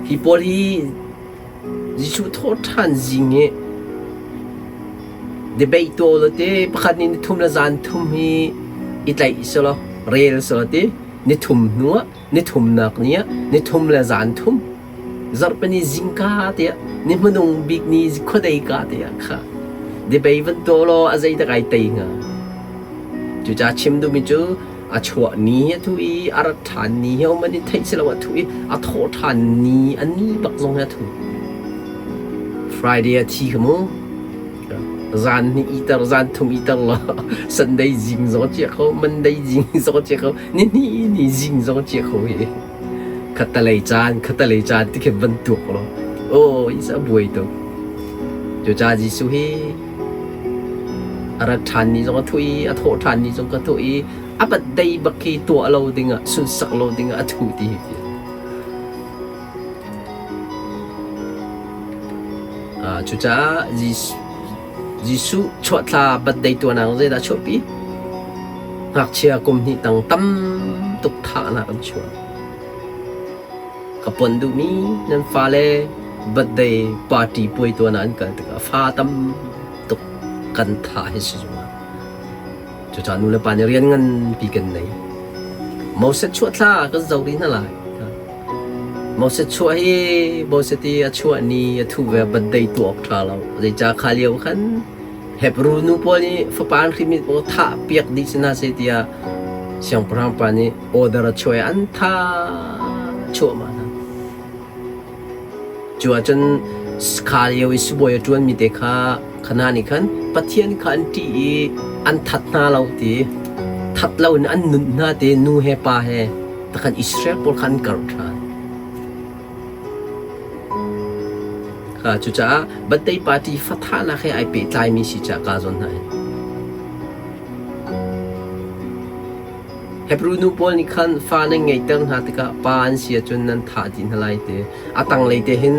Hi pawl hi Jesuh thawhṭhan zing i debate tuah law te pakhat nih nithum le zan thum hi i tlaih selaw rel selaw ti nithum hnu ah nithumnak ni ah nithum le zan thum zarhpini zingka te ah ni hmanung bik ni khuadei ka te ah kha debei van tuah law a zei dah kai tei hnga cucaah chim duhmi cu a chuah ni a thu i a rat ṭhan ni hi um an i theih si lo a thu i a thawh ṭhan ni a ni bak zong hi a thu Friday a thi kha mu Zan hnih iter, zan thum iter law Sunday zing zong a chia kho, Monday zing zong a chia kho, nihnih ni zing zong a chia kho hi. Khattalei caan, khattalei caan ti khi van tuak law. Aw, is a buai tuk. Cucaah Jesuh hi a rat ṭhan ni zong a thuh i, a thawh ṭhan ni zong ka thuh i, a birthday bak khi tuah lo dingah, sunsak lo dingah a thuh ti hi. Cucaah Jesuh chuahthla birthday tuahnak zeidah a chuahpi? Ngakchia kum hnih tang tam tuk thahnak an chuah. Ka pon duhmi nan fale birthday party puai tuahnak an kal tikah fa tam tuk kan thah hi si zungzal. Cucaah nu le pa nih rian nganpi kan nei. Moses chuahthla kan zoh rih hna lai. Moses chuah hi Moses i a chuah ni a thuh ve birthday tuah awk ṭha lo. Zeicah kha lio khan Hebrew nu pawl nih fapa an hrimmi pawl thah piak dih si hna seh tiah siangpahrang pa nih order a chuah i an thah chuahmah hna. Cu ahcun kha lio i sibawi a ṭuanmi te kha kha hna nih khan Pathian kha an ṭih i an that hna lo ti that loin an nunh hna ti nu he pa he takhan Israel pawl kha an karh ṭhan. Kha cucaah birthday party fathahnak he ai pehtlaimi si caah kaa zawn hna hin. Hebru nu pawl nih khan fa nan ngeihter hna tikah pa an si ahcun nan thah dih hna lai ti. A tanglei te hin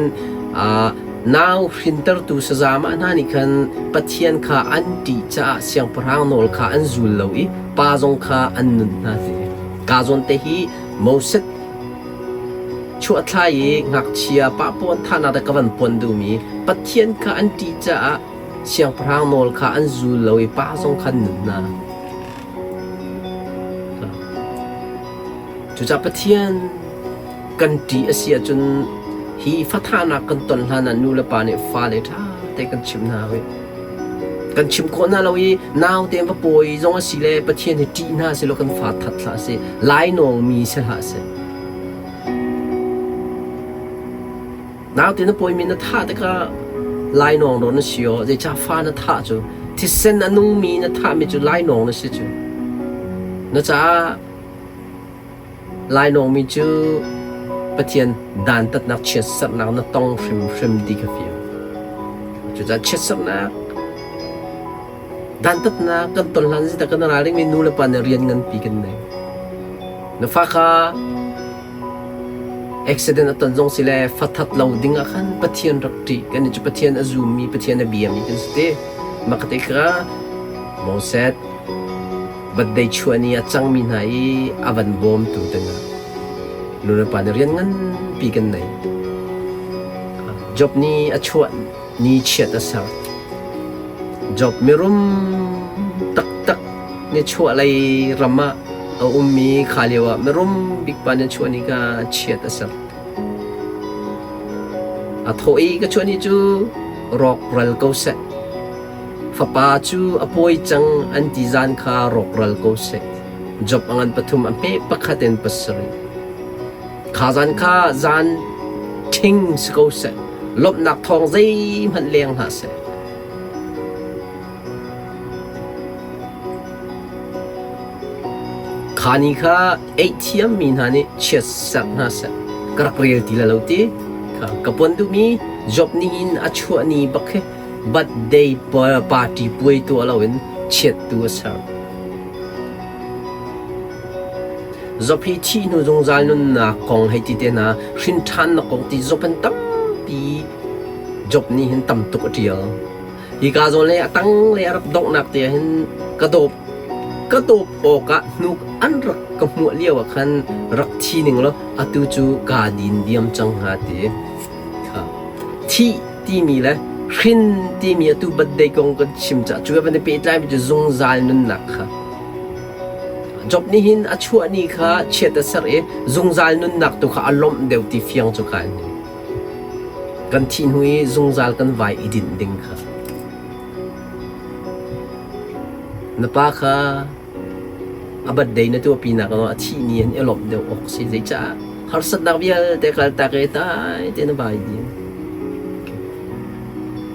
nau hrintertu sazamah hna nih khan Pathian kha an ṭih caah siangpahrang nawl kha an zul lo i pa zong kha an nunh hna ti. Ka zawn te hi Moses chuahthlai i ngakchia pa pawn thahnak da ka van pon duhmi Pathian kha an ṭih caah siangpahrang nawl kha an zul lo i pa zong kha an nunh hna. Cucaah Pathian kan ṭih a si ahcun Hi fathahnak kan ton hlan ah nu le pa nih fale ṭha te kan chimh hna hoi. Kan chim khawh hna lo i naute va pawi zong a si le Pathian hi ṭih hna selaw kan fa that hlah seh, lainawng mi si hlah seh. Naute na pawimi na thah tikah lainawng rawn na si aw, zeicah fa na thah cu thisen a nungmi na thahmi cu lainawng na si cu. Na caah Lainawngmi cu Pathian dantatnak chiatserhnak na tong hrimhrim ti kha fiang. Cucaah chiatserhnak dantatnak kan ton hlan zeidah kan ral dingmi nu le pa nih rian nganpi kan nei. Na fa kha accident a ton zong si le fa that lo ding ah khan Pathian rak ṭih. Kan cu Pathian a zummi, Pathian a biami kan si te. Mah ka te kha Moses Birthday chuah ni a cangmi hna i a van bawmtu dingah nu le pa nih rian nganpi kan nei. Job nih a chuah ni chiat a ser. Job mirum taktak ni chuah lei ram ah a ummi kha lio ah mirum bik pa nih chuah ni kha chiat a ser. A thawh i ka chuah ni cu rawkral ko seh. Fapa cu a pawi cang an ti zan kha rawkral ko seh. Job a ngan pathum a hme pakhat in pasarih. Kha zan kha zan ṭhing si ko seh. Lawmhnak thawng zeihmanh leng hlah seh. Kha ni kha eih thiammi hna nih chiatserh hna seh. Ka rak rel ti la lo ti. Kha ka puan duhmi Job nih in a chuah ni bak hi birthday party puai tuah loin chiat tu a ser. Job hi thih hnu zungzal nunnak kong hei ti te hna hrin ṭhannak kong ti Job an tampi Job nih hin tam tuk a ṭial. Hi ka zawn le a tang le a rak donghnak te ah hin ka dawp ka dawp awkah hnuk an rak ka hmuah lio ah khan rak thi ning law atu cu kaa din diam cang hnga ti. Thih timi le hrin timi atu birthday kong kan chim caah cu van i pehtlaimi cu zungzal nunnak kha Job nih hin a chuah ni kha chiat a serh i zungzal nunnak tu kha a lawmh deuh ti fiang cu kha kan thih hnu i zungzal kan vai i dinh ding kha na pa kha A birthday na tuahpi nak ah a thih ni in i lawmh deuh awk si. Zeicah harsatnak vialte kaltak i dai tein a vai dih.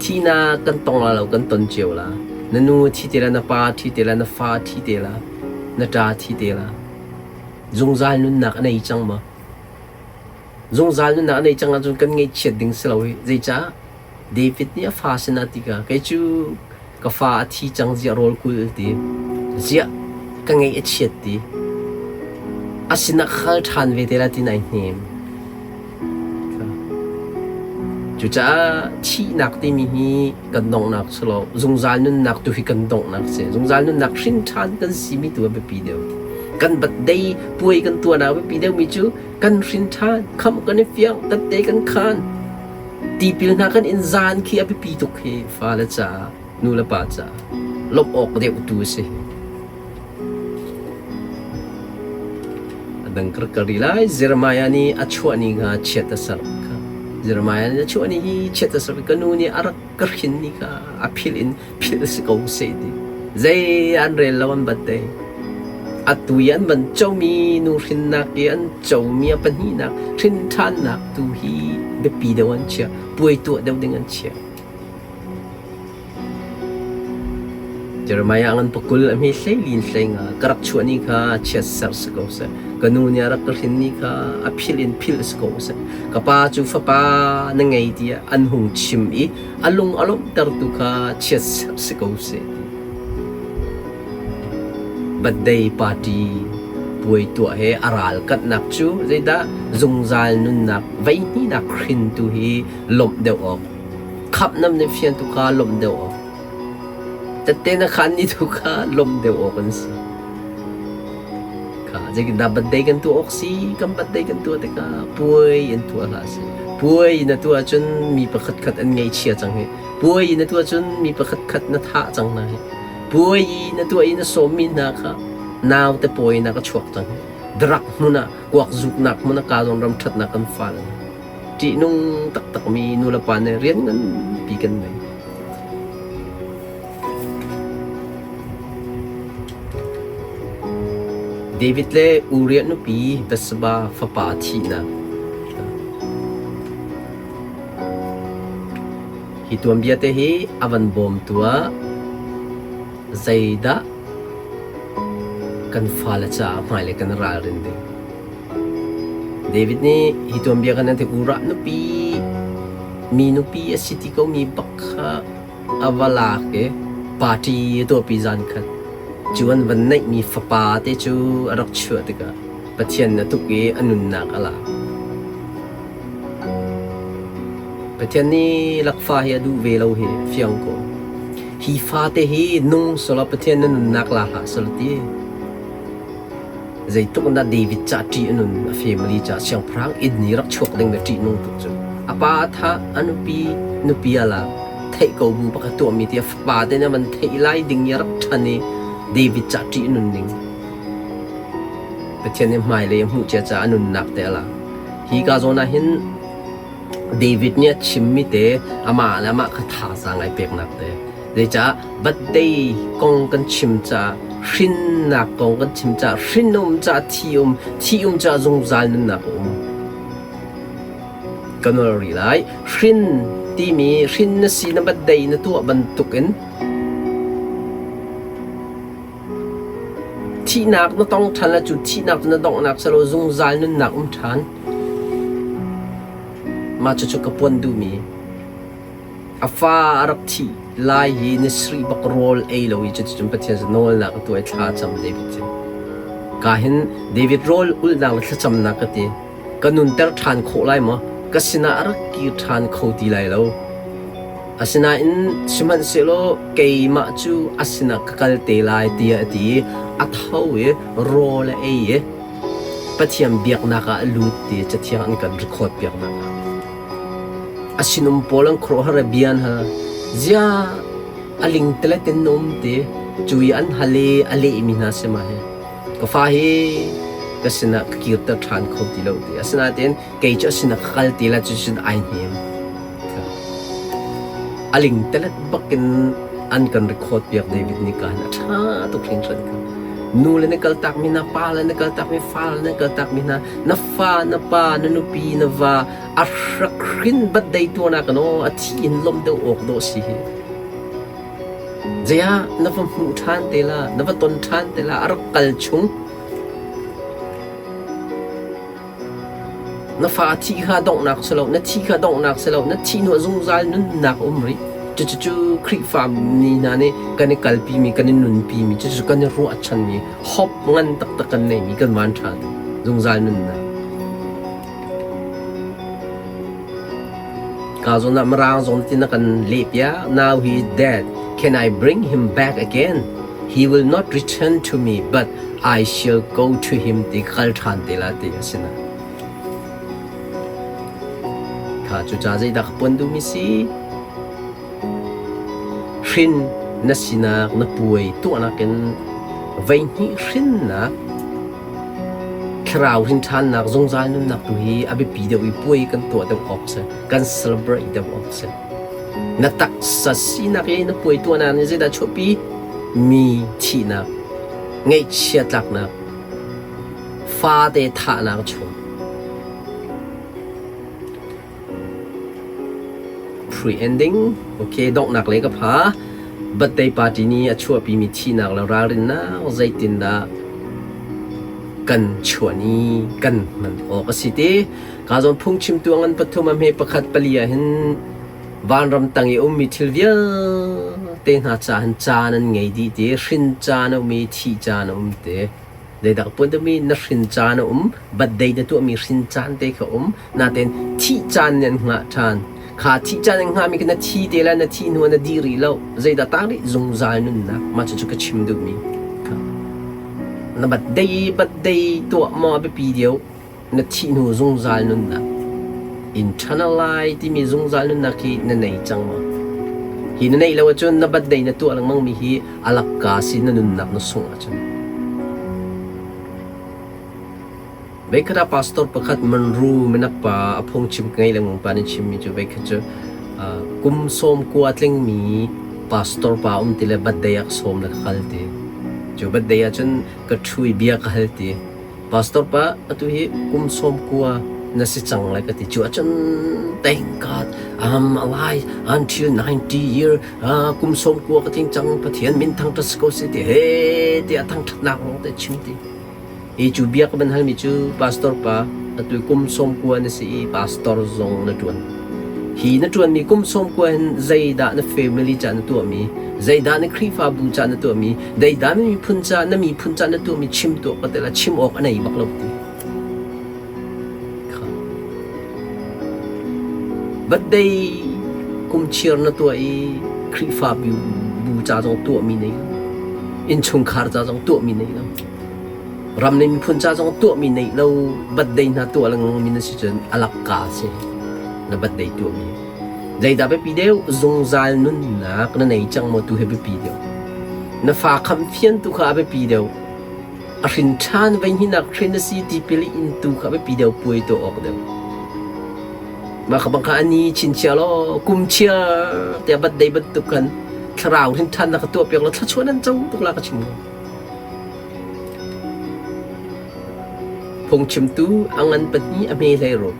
Thihnak kan tong la lo kan ton cio la. Na nu thi te la, na pa thi te la, na fa thi te la, na ṭa thi te la. Zungzal nunnak a nei cang ma? Zungzal nunnak a nei cang ahcun kan ngaihchiat ding si lo hi. Zeicah David nih a fa sinah ti ka kei cu ka fa a thi cang ziah rawl kul ti ziah ka ngeih a chiat ti a sinah khal ṭhan ve te la ti nai hnem. Cucaah thihnak timi hi kan donghnak si lo zungzal nunnak tu hi kan donghnak si. Zungzal nunnak hrin ṭhan kan simi tu a biapi deuh. Kan birthday puai kan tuahnak a biapi deuhmi cu kan hrin ṭhan, khamh kan i fiang, tette kan khan. Tipil hna kan in zan khi a biapi tuk hi fale caah nu le pa caah lawmh awk deuh tu a si. A dang ka rak kal rih lai. Jeremiah nih a chuah ni kha chiat a serh kha. Jeremiah nih a chuah ni hi chiat a serh. Ka nu nih a rak ka hrin ni kha a philh in philh si ko seh ti. Zei an rel lo an bat te. Atu i an van comi nu hrinnak i an comi a pahnihnak hrin ṭhannak tu hi biapi deuh an chiah. Puai tuah deuh ding an chiah. Jeremiah ngan pakul a hme hleilin hleinga ka rak chuah ni kha chiat ser si ko seh. Ka nu nih a rak ka hrin ni kha a philh in philh si ko seh. Ka pa cu fapa na ngei tiah an hung chim i a lung a lawmhtertu kha chiatserh si ko seh ti. Birthday party puai tuah he a ralkanhnak cu zeidah zungzal nunnak veihnihnak hrintu hi lawmh deuh awk khamh nam nih fiantu kha lawmh deuh awk tette na khan ni tu kha lawmh deuh awk an si. Kha zeitindah birthday kan tuah awk si? Kan birthday kan tuah tikah puai in tuah hlah sih. Puai na tuah ahcun mi pakhat khat an ngaihchia cang hi. Puai na tuah cun mi pakhat khat na thah cang hna hi. Puai na tuah i na sawmmi hna kha naute pawi na ka chuak cang hi. Drug hmun ah kuak zuknak hmun ah ka zawn ram ṭhatnak kan fal. Ṭihnung taktakmi nulepa nih rian nganpi kan ngei. David le Uriah nupi Bathsheba fapa thihnak. Hi tuanbia te hi a van bawmtu ah zeidah kan fale caah hmailei kan ralrin ding. David nih hi tuanbia kan nan Uriah nupi mi nupi a si ti komi bak kha a va lak i party a tuahpi zan khat. Cu an van neihmi fapa te cu a rak chuah tikah Pathian a tuk i a nunnak a lak. Pathian nih lakfa hi a duh ve lo hi fiang ko. Hi fate hi nung selaw Pathian na nunnak la hlah selaw ti. Zeitluk in dah David ca ṭih a nun, a family ca siangpahrang inn i rak chuak ding le ṭihnung tuk cu. A pa a thah, a nupi nupi a lak. Theih ko bu bak a tuahmi ti a fapa te nih a van theih lai ding i a rak ṭhan i David ca ṭih a nun ning. Pathian nih hmailei a hmuh cia caah a nunnak te a lak. Hi ka zawn ah hin David nih a chimmi te amah le amah kha thazaang ai peknak te. Zeicah birthday kong kan chim caah hrinnak kong kan chim caah hrin um caah thi um thi um caah zungzal nunnak a um. Ka nawl rih lai. Hrin timi hrin na si na birthday na tuah bantukin Thihnak na tong ṭhan ahcun thihnak cu na donghnak si lo zungzal nunnak um ṭhan. Mah cucu ka puan duhmi. A fa a rak thih lai hi ni sarih bak rawl ei lo i cuticun Pathian cu nawlnak a tuah i thla a cam David cu. Ka hin David rawl ulhnak le thlacamnak ka ti. Ka nunter ṭhan khawh lai maw? Ka sinah a rak kir ṭhan kho ti lai lo. Asinain sihmanhsehlaw keimah cu a sinah ka kal te lai tiah a ti i a tho i rawl a ei i Pathian biaknak ah a lut ti Cathiang an kan record piaknak ah. A sinum pawl an khuaruahhar i bia an hal. Ziah a lingtelet in na um ti? Cu i an hal i a lehmi hna si ma hi? Ka fa hi ka sinah ka kirter ṭhan kho ti lo ti. Asinain kei cu a sinah ka kal ti lai cucun ai hnem. A lingtelet bakin an kan record piak David nih ka hin a ṭha tuk hringhran kha. Nu le na kaltakmi hna, pa le na kaltakmi, fa le na kaltakmi hna, na fa, na pa, na nupi, na va, a rak hrin bat dei tuahnak kan aw a thi in lawmh deuh awk dawh si hi. Zeiah na va hmuh ṭhan te la, na va ton ṭhan te la, a rak kal chung. Na fa thi kha donghnak si lo, na thi kha donghnak si lo, na thi hnu ah zungzal nunnak a um rih. Cucu Khrihfa mi hna nih kan i kalpimi, kan i nunpimi, cucu kan i ruahchanmi, hope ngan taktak kan neimi kan van ṭha zungzal nunnak. Ka zawn ah Mirang zawn tin a kan lehpiak. Now he is dead. Can I bring him back again? He will not return to me, but I shall go to him ti ka kal ṭhan te la ti a si na. Kha cuca zeidah ka puan duhmi si? Hrin na sinak na puai tuahnak in veihnih hrinnak Thlarau rinṭhannak zungzal nunnak tu hi a biapi deuh i puai kan tuah deuh awk si. Kan celebrate deuh awk si. Na taksa sinak i na puai tuahnak nih zeidah chuahpi? Mi thihnak, ngaihchia tlaknak, fate thahnak a chuak. Pre-ending, okay, donghnak lei ka pha. Birthday party nih a chuahpimi thihnak le ralrinnak zeitindah kan chuah ni kan hman awk a si ti. Ka zawn phungchimtu a ngan pathum a hme pakhat pali ah hin vanram tang i ummi thil vialte hna ca hin caan an ngei dih ti, hrin caan a um i thih caan a um ti. Zeidah ka puan deuhmi na hrin caan a um, birthday na tuahmi hrin caan te kha um, natein thih caan nih an hngah ṭhan. Kha thih caan an hngahmi kha na thi te lai, na thih hnu ah na dih rih lo. Zeidah tang rih? Zungzal nunnak. Mah cucu ka chim duhmi. Kha. Na birthday birthday tuah maw a biapi deuh? Na thih hnu zungzal nunnak. Internal life timi zungzal nunnak hi na nei cang maw? Hi na neih lo ahcun na birthday na tuah lengmang mi hi a lakka si na nunnak na sungh ahcun. Veikhat ah pastor pakhat Monroe minak pa a phungchim ka ngei lengmang pa nih chimmi cu veikhat cu kum 90 tlingmi pastor pa um ti le birthday ah ka sawm le ka kal ti. Cu birthday ah cun ka ṭhu i bia ka hal ti. Pastor pa atu hi kum 90 na si cang lai ka ti. Cu ahcun thank God I'm alive until 90 year kum 90 ka tling cang Pathian min thangṭhat si ko seh ti he tiah thangṭhatnak lawng te chim ti. Hi cu bia ka van halmi cu pastor pa atu kum 90 na si i pastor zong na ṭuan. Hi na ṭuanmi kum 90 hin zeidah na family ca na tuahmi, zeidah na Khrihfabu ca na tuahmi, zeidah na miphun ca na miphun ca na tuahmi chim tuah ka tel ah chim awk a nei bak lo ti. Kha. Birthday kum chiar na tuah i Khrihfabu bu ca zong tuahmi nei lo. Innchungkhar ca zong tuahmi nei lo. Ram le miphun ca zong tuahmi neih lo birthday hna tuah lengmang mi na si cun a lakka si na birthday tuahmi. Zeidah biapi deuh zungzal nunnak na nei cang maw tu hi biapi deuh. Na fa kham fian tu kha a biapi deuh. A hrin ṭhan vei hninak hrin a si tipil in tu kha a biapi deuh puai tuah awk deuh. Mah kha bang kha ani chinchia law kum chia tiah birthday bantuk khan thlarau hrin ṭhan na ka tuah piak law thluachuah nan co tuk la ka chim ko. Phungchimtu a ngan pahnih a hme hlei rua.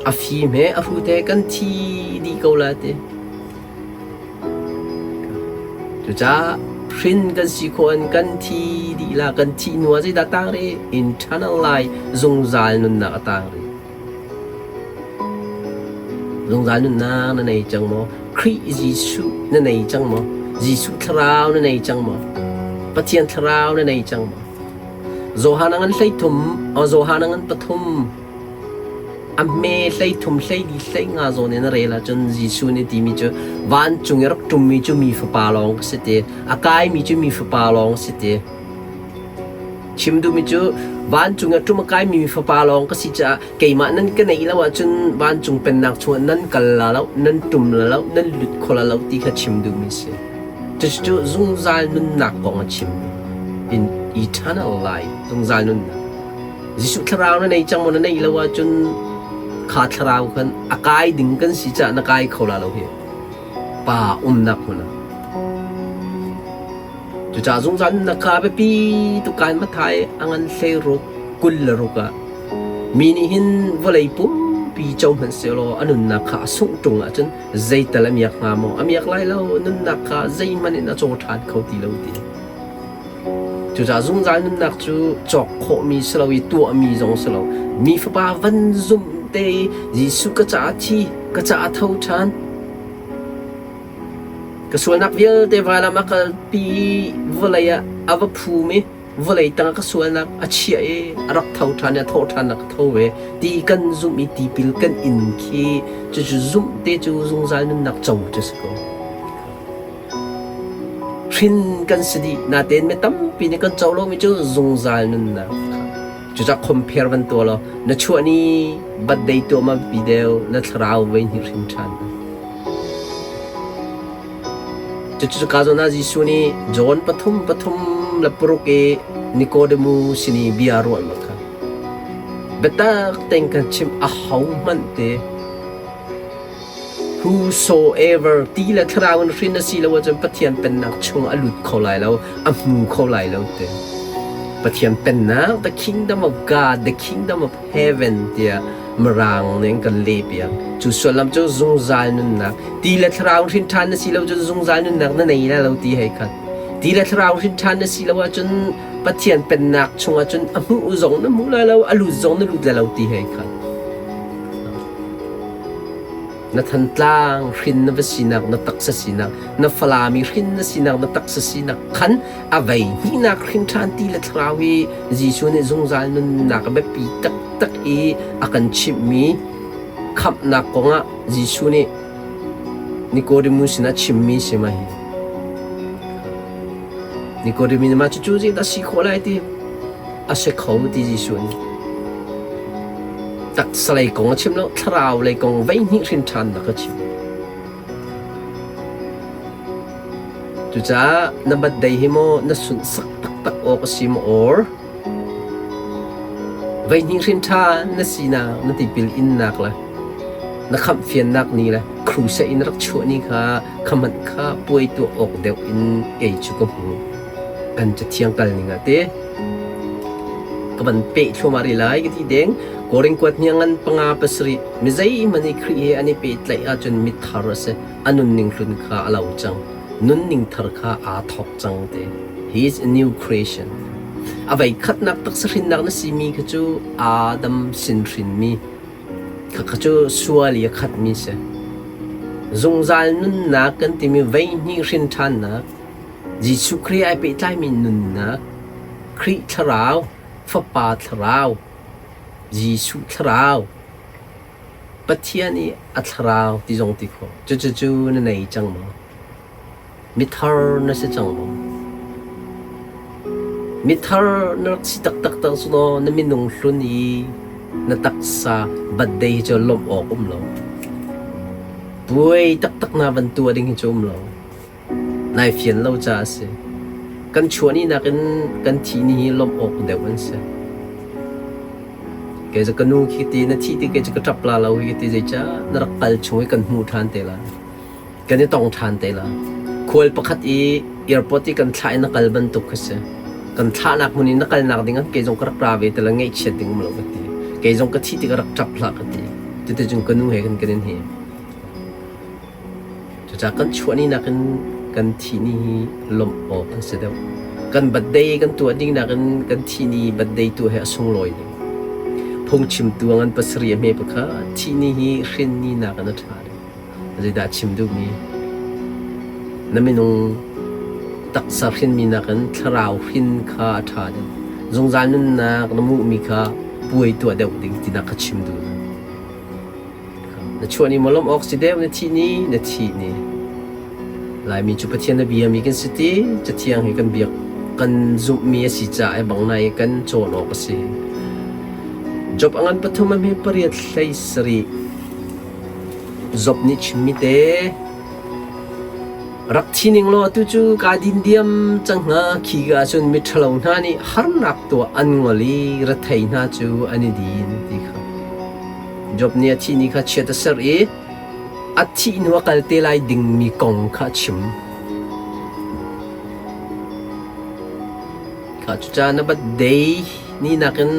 A fim he a hrut he kan thi dih ko lai ti. Cucaah hrin kan si khawh in kan thi dih la kan thih hnu ah zeidah tang rih? Internal life zungzal nunnak a tang rih. Zungzal nunnak na nei cang maw? Khrih Jesuh na nei cang maw? Jesuh thlarau na nei cang maw? Pathian thlarau na nei cang maw? Johan a ngan 13, Johan a ngan pathum, a hme 13, 14, 15 zawn in a rel ahcun Jesuh nih timi cu vancung i rak ṭummi cu mi fapa lawng ka si ti, a kaimi cu mi fapa lawng si ti. Chim duhmi cu vancung i a ṭum a kaimi mi fapa lawng ka si caah keimah nan ka neih lo ahcun vancung pennak chungah nan kal la lo, nan ṭum la lo, nan lut kho la lo ti kha chim duhmi a si. Cucu zungzal nunnak kong a chim. In eternal life, zungzal nunnak. Jesuh thlarau na nei cang maw na neih lo ahcun kha thlarau khan a kai ding kan si caah na kai kho la lo hi. Pa umnak hmun ah. Cucaah zungzal nunnak kha a biapi tuk kaan Matthai a ngan 16 26 ah mi nih hin vawlei pumpi co hmanh sehlaw a nunnak kha a sungh ṭung ahcun zeital a miak hnga maw? A miak lai lo, nunnak kha zeihmanh in a caw ṭhan kho ti lo ti. Cucaah zungzal nunnak cu cawk khawhmi si lo i tuahmi zong si lo. Mi Fapa van zumh te i Jesuh ka caah thi, ka caah tho ṭhan, Ka sualnak vialte vailam a kalpi i vawlei ah a va phum i vawlei tangah ka sualnak a chiah i a rak tho ṭhan i a thawh ṭhannak ka tho ve ti kan zumh i tipil kan in khi cucu zumh te cu zungzal nunnak co cu si ko. Hrin kan si dih natein mi tampi nih kan co lomi cu zungzal nunnak kha. Cucaah compare van tuah law na chuah ni birthday tuah ma biapi deuh na thlarau voi hnih hrin ṭhan. Cucu ka zawn ah Jesuh nih John pathum pathum le paruk i Nikodemu sin i bia a ruahnak kha biatak tein kan chimh ahohmanh te whosoever ti le thlarau in hrin a si lo ahcun Pathian pennak chung a lut kho lai lo, a hmu kho lai lo ti. Pathian pennak, the kingdom of God, the kingdom of heaven tiah Mirang nih an kan lehpiak. Cu sullam cu zungzal nunnak. Ti le thlarau hrin ṭhan na si lo cun zungzal nunnak na nei lai lo ti hei khat. Ti le thlarau hrin ṭhan na si lo ahcun Pathian pennak chungah cun a hmuh zong na hmu lai lo, a lut zong na lut lai lo ti hei khat. Na Thantlang hrin na va sinak, na taksa sinak, na Falami hrin na sinak, na taksa sinak khan a vei hnihnak hrin ṭhan ti le thlarau hi Jesuh nih zungzal nunnak a biapi taktak i a kan chimhmi khamhnak kongah Jesuh nih Nicodemus sinah chimmi si ma hi. Nicodemus nih mah cucu zeidah si khawh lai ti a si kho ti Jesuh nih. Taksa lei kong a chim lo, thlarau lei kong vei hnih hrin ṭhannak a chim. Cucaah na birthday hi maw na sunhsak taktak awk a si maw or? Voihnih hrin ṭhan na sinak, na tipil innak le na khamhfiannak ni le crusade in rak chuah ni kha kha hmanh kha puai tuah awk deuh in kei cu ka hmu. Kan cathiang kal ning ah te ka van peh thluahmah rih lai ka ti deng. Korin kuat hniang ngan panga pasarih mi zeihmanh i Khrih he an i pehtlaih ahcun mithar a si. A nunning hlun kha a lo cang. Nunning thar kha aa thawk cang te. He is a new creation. A voikhatnak taksa hrinnak na simi kha cu Adam sin hrinmi khakha cu sual i a khatmi si. Zungzal nunnak kan timi voihnih hrin ṭhannak, Jesuh Khrih ai pehtlaimi nunnak, Khrih thlarau, Fapa thlarau, Jesuh thlarau, Pathian i a thlarau ti zong ti khawh. Cucu na nei cang maw? Mithar na si cang maw? Mithar na rak si taktak tak cu law na minung hlun i na taksa birthday hi cu lawmh awk um lo. Puai taktak na van tuah ding hi cu um lo. Nai fian lo caah a si. Kan chuah ni nakin kan thih ni hi lawmh awk deuh an si. Kei cu ka nu khi ti na thih ti kei cu ka ṭap la lo hi ti zeicah na rak kal chung i kan hmuh ṭhan te lai. Kan i tong ṭhan te la. Khual pakhat i airport i kan thlah i na kal bantuk khi si. Kan thlahnak hmun i na kalnak ding ah kei zong ka rak ra ve te la ngaihchiat ding um lo ka ti. Kei zong ka thih ti ka rak ṭap hlah ka ti. Cuticun ka nu he kan kan in hi. Cucaah kan chuah ni nakin kan thih ni hi lawmh awk an si deuh. Kan birthday kan tuah ding nakin kan thih ni birthday tuah hi a sunglawi deuh. Phungchimtu a ngan pasarih a hme pakhat thih ni hi hrin ni nakin a ṭha deuh. Zeidah a chim duhmi? Na minung taksa hrinmi nakin thlarau hrin kha a ṭha deuh. Zungzal nunnak na hmuhmi kha puai tuah deuh ding tinak kha chim duh. Na chuah ni maw lawmh awk si deuh na thih ni na thih ni. Laimi cu Pathian a biami kan si ti Cathiang hi kan biak kan zumhmi a si caah bang nai kan cawn awk a si. Job a ngan pathum a hme pariat hlei sarih. Job nih chimmi te rak thi ning law atu cu kaa din diam cang hnga khi ka ahcun miṭhalo hna nih harnak tuah an ngol i rethei hna cu an i din ti kha. Job nih a thih ni kha chiat a serh i a thih hnu a kal te lai dingmi kong kha a chim. Kha cucaah na birthday ni nakin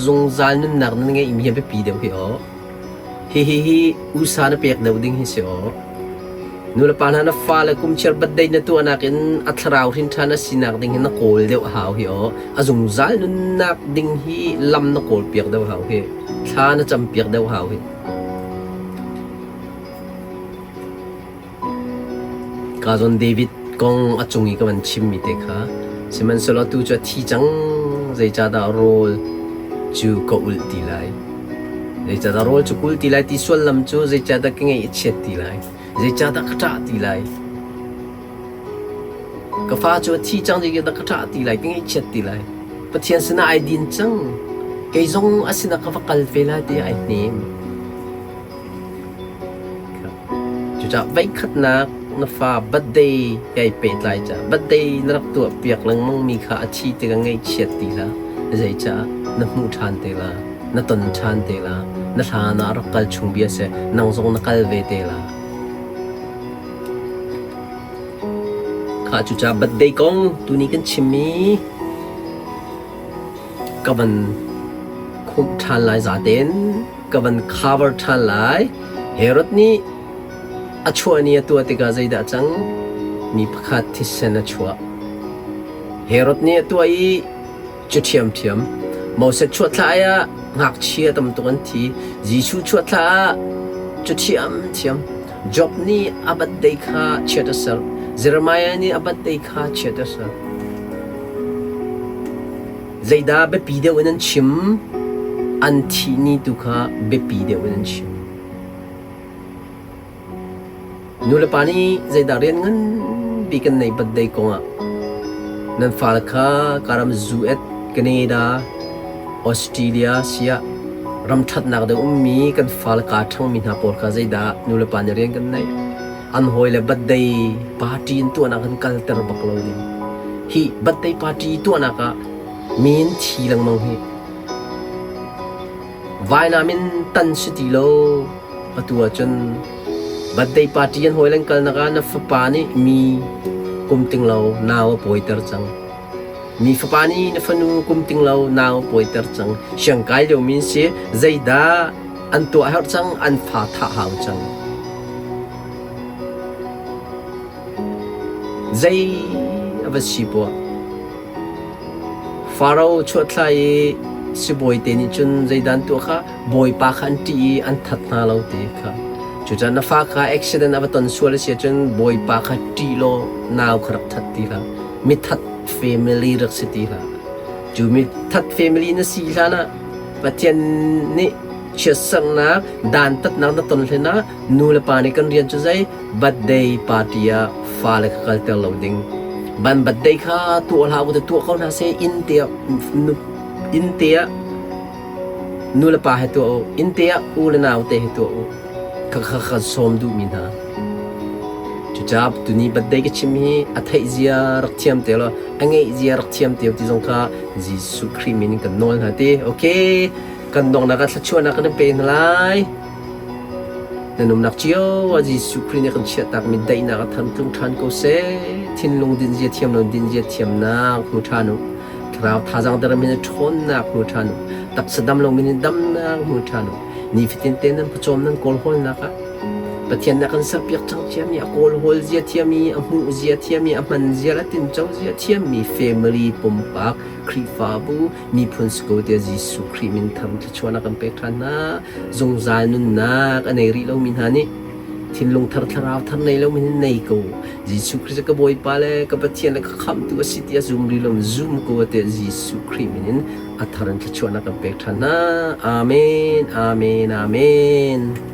zungzal nunnak na ngeihmi hi a biapi deuh hi aw. Hihi hi usa na pek deuh ding hi si aw. Nulepa hna na fale kumchiar birthday na tuahnak in a thlarau hrin ṭhan a sinak ding hi na kawl deuh a hau hi aw. A zungzal nunnak ding hi lam na kawl piak deuh hau hi. Thla na cam piak deuh hau hi. Ka zawn David kong a cung i ka van chimmi te kha sihmanhsehlaw atu cu a thi cang zeicahdah rawl cu ka ulh ti lai zeicahdah rawl cu kul ti lai ti sullam cu zeicahdah ka ngaih a chiat ti lai zeicahdah ka ṭah ti lai ka fa cu a thi cang zeicahdah ka ṭah ti lai ka ngaihchiat ti lai Pathian sinah ai din cang kei zong a sinah ka va kal ve lai tiah ai hnem Cucaah voikhatnak na fa birthday kai pehtlai caah birthday na rak tuahpiak lengmangmi kha a thi tikah ngaihchiat ti hlah. Zeicah na hmuh ṭhan te la, na ton ṭhan te la, na hlan ah a rak kal chung bia seh, nang zong na kal ve te la. Kha cucaah birthday kong tuni kan chimmi ka van khumh ṭhan lai zaten ka van cover ṭhan lai. Herod nih a chuah ni a tuah tikah zeidah a cang? Mi pakhat thisen a chuah. Herod nih a tuah i cu ṭhiamṭhiam. Moses chuah thla ah ngakchia tam tuk an thi. Jesuh chuah thla ah cu ṭhiamṭhiam. Job nih a birthday kha chiat a ser. Jeremiah nih a birthday kha chiat a ser. Zeidah biapi deuh in an chim? An thih ni tu kha biapi deuh in an chim. Nulepa nih zeidah rian nganpi kan nei birthday kongah nan fale kha karam US, Canada, Australia siah ram ṭhatnak deuh ummi kan fale kaa ṭhangmi hna pawl kha zeidah nulepa nih rian kan neih? An hawile birthday party in tuahnak an kalter bak lo ding. Hi birthday party tuahnak ah min thi lengmang hi. Vainam in tan si ti lo. Atu ahcun birthday party an hawi lan kalnak ah na fapa nih mi kum ting lo nau a pawiter cang. Mi fapa nih na fanu kum ting lo nau a pawiter cang. Siangkai lio min si zeidah an tuah herh cang an fa thah hau cang. Zei a va si poah. Faro chuahthla i sibawi te nih cun zeidah an tuah kha bawipa kha an ṭih i an that hna lo ti kha. Cucaah na fa kha accident a va ton sual a si ahcun bawipa kha ṭih law nau kha rak that ti hlah. Mithat family rak si ti hlah. Cu mithat family na si hlan ah Pathian nih chiatserhnak, dantatnak na ton hlen ah nu le pa nih kan rian cu zei birthday party ah fale kha kalter lo ding. Ban birthday kha tuah hlah u tuah ko hna seh inn te ah inn te ah nu le pa he tuah u inn te ah u le nau te he tuah u kha kha kha sawm duh mi hna. Cucaah tuni birthday ka chim hi a theih zia rak thiam te law a ngeih zia rak thiam te ti zong kha Jesuh Khrih min in kan nawl hna ti. Okay, kan donghnak ah thluachuahnak kan in pe hna lai. Nan umnak cio ah Jesuh Khrih nih kan chiahtakmi daihnak a tham tlung ṭhan ko seh. Thinlung dinzia thiam lo dinzia thiamnak hmu ṭhan u. Thlarau thazaang der min in ṭhawnnak hmu ṭhan u. Taksa dam lo min in damnak hmu ṭhan u. Nifatin te nan pawcawm nan kawlhawlnak ah Pathian nih a kan serpiak cang ciami, a kawlhawl zia thiami, a hmuh zia thiami, a hman zia le tinco zia thiammi family pumpak Khrihfabu miphun si ko tiah Jesuh Khrih min tham thluachuahnak kan pek ṭhan hna. Zungzal nunnak a nei rih lomi hna nih thinlung thar thlarau thar nei lomi hin nei ko. Jesuh Khrih cu ka Bawipa le ka Pathian le ka Khamhtu a si tiah zum rih lomi zum ko tiah Jesuh Khrih min in a thar in thluachuahnak kan pek ṭhan hna. Amen. Amen. Amen.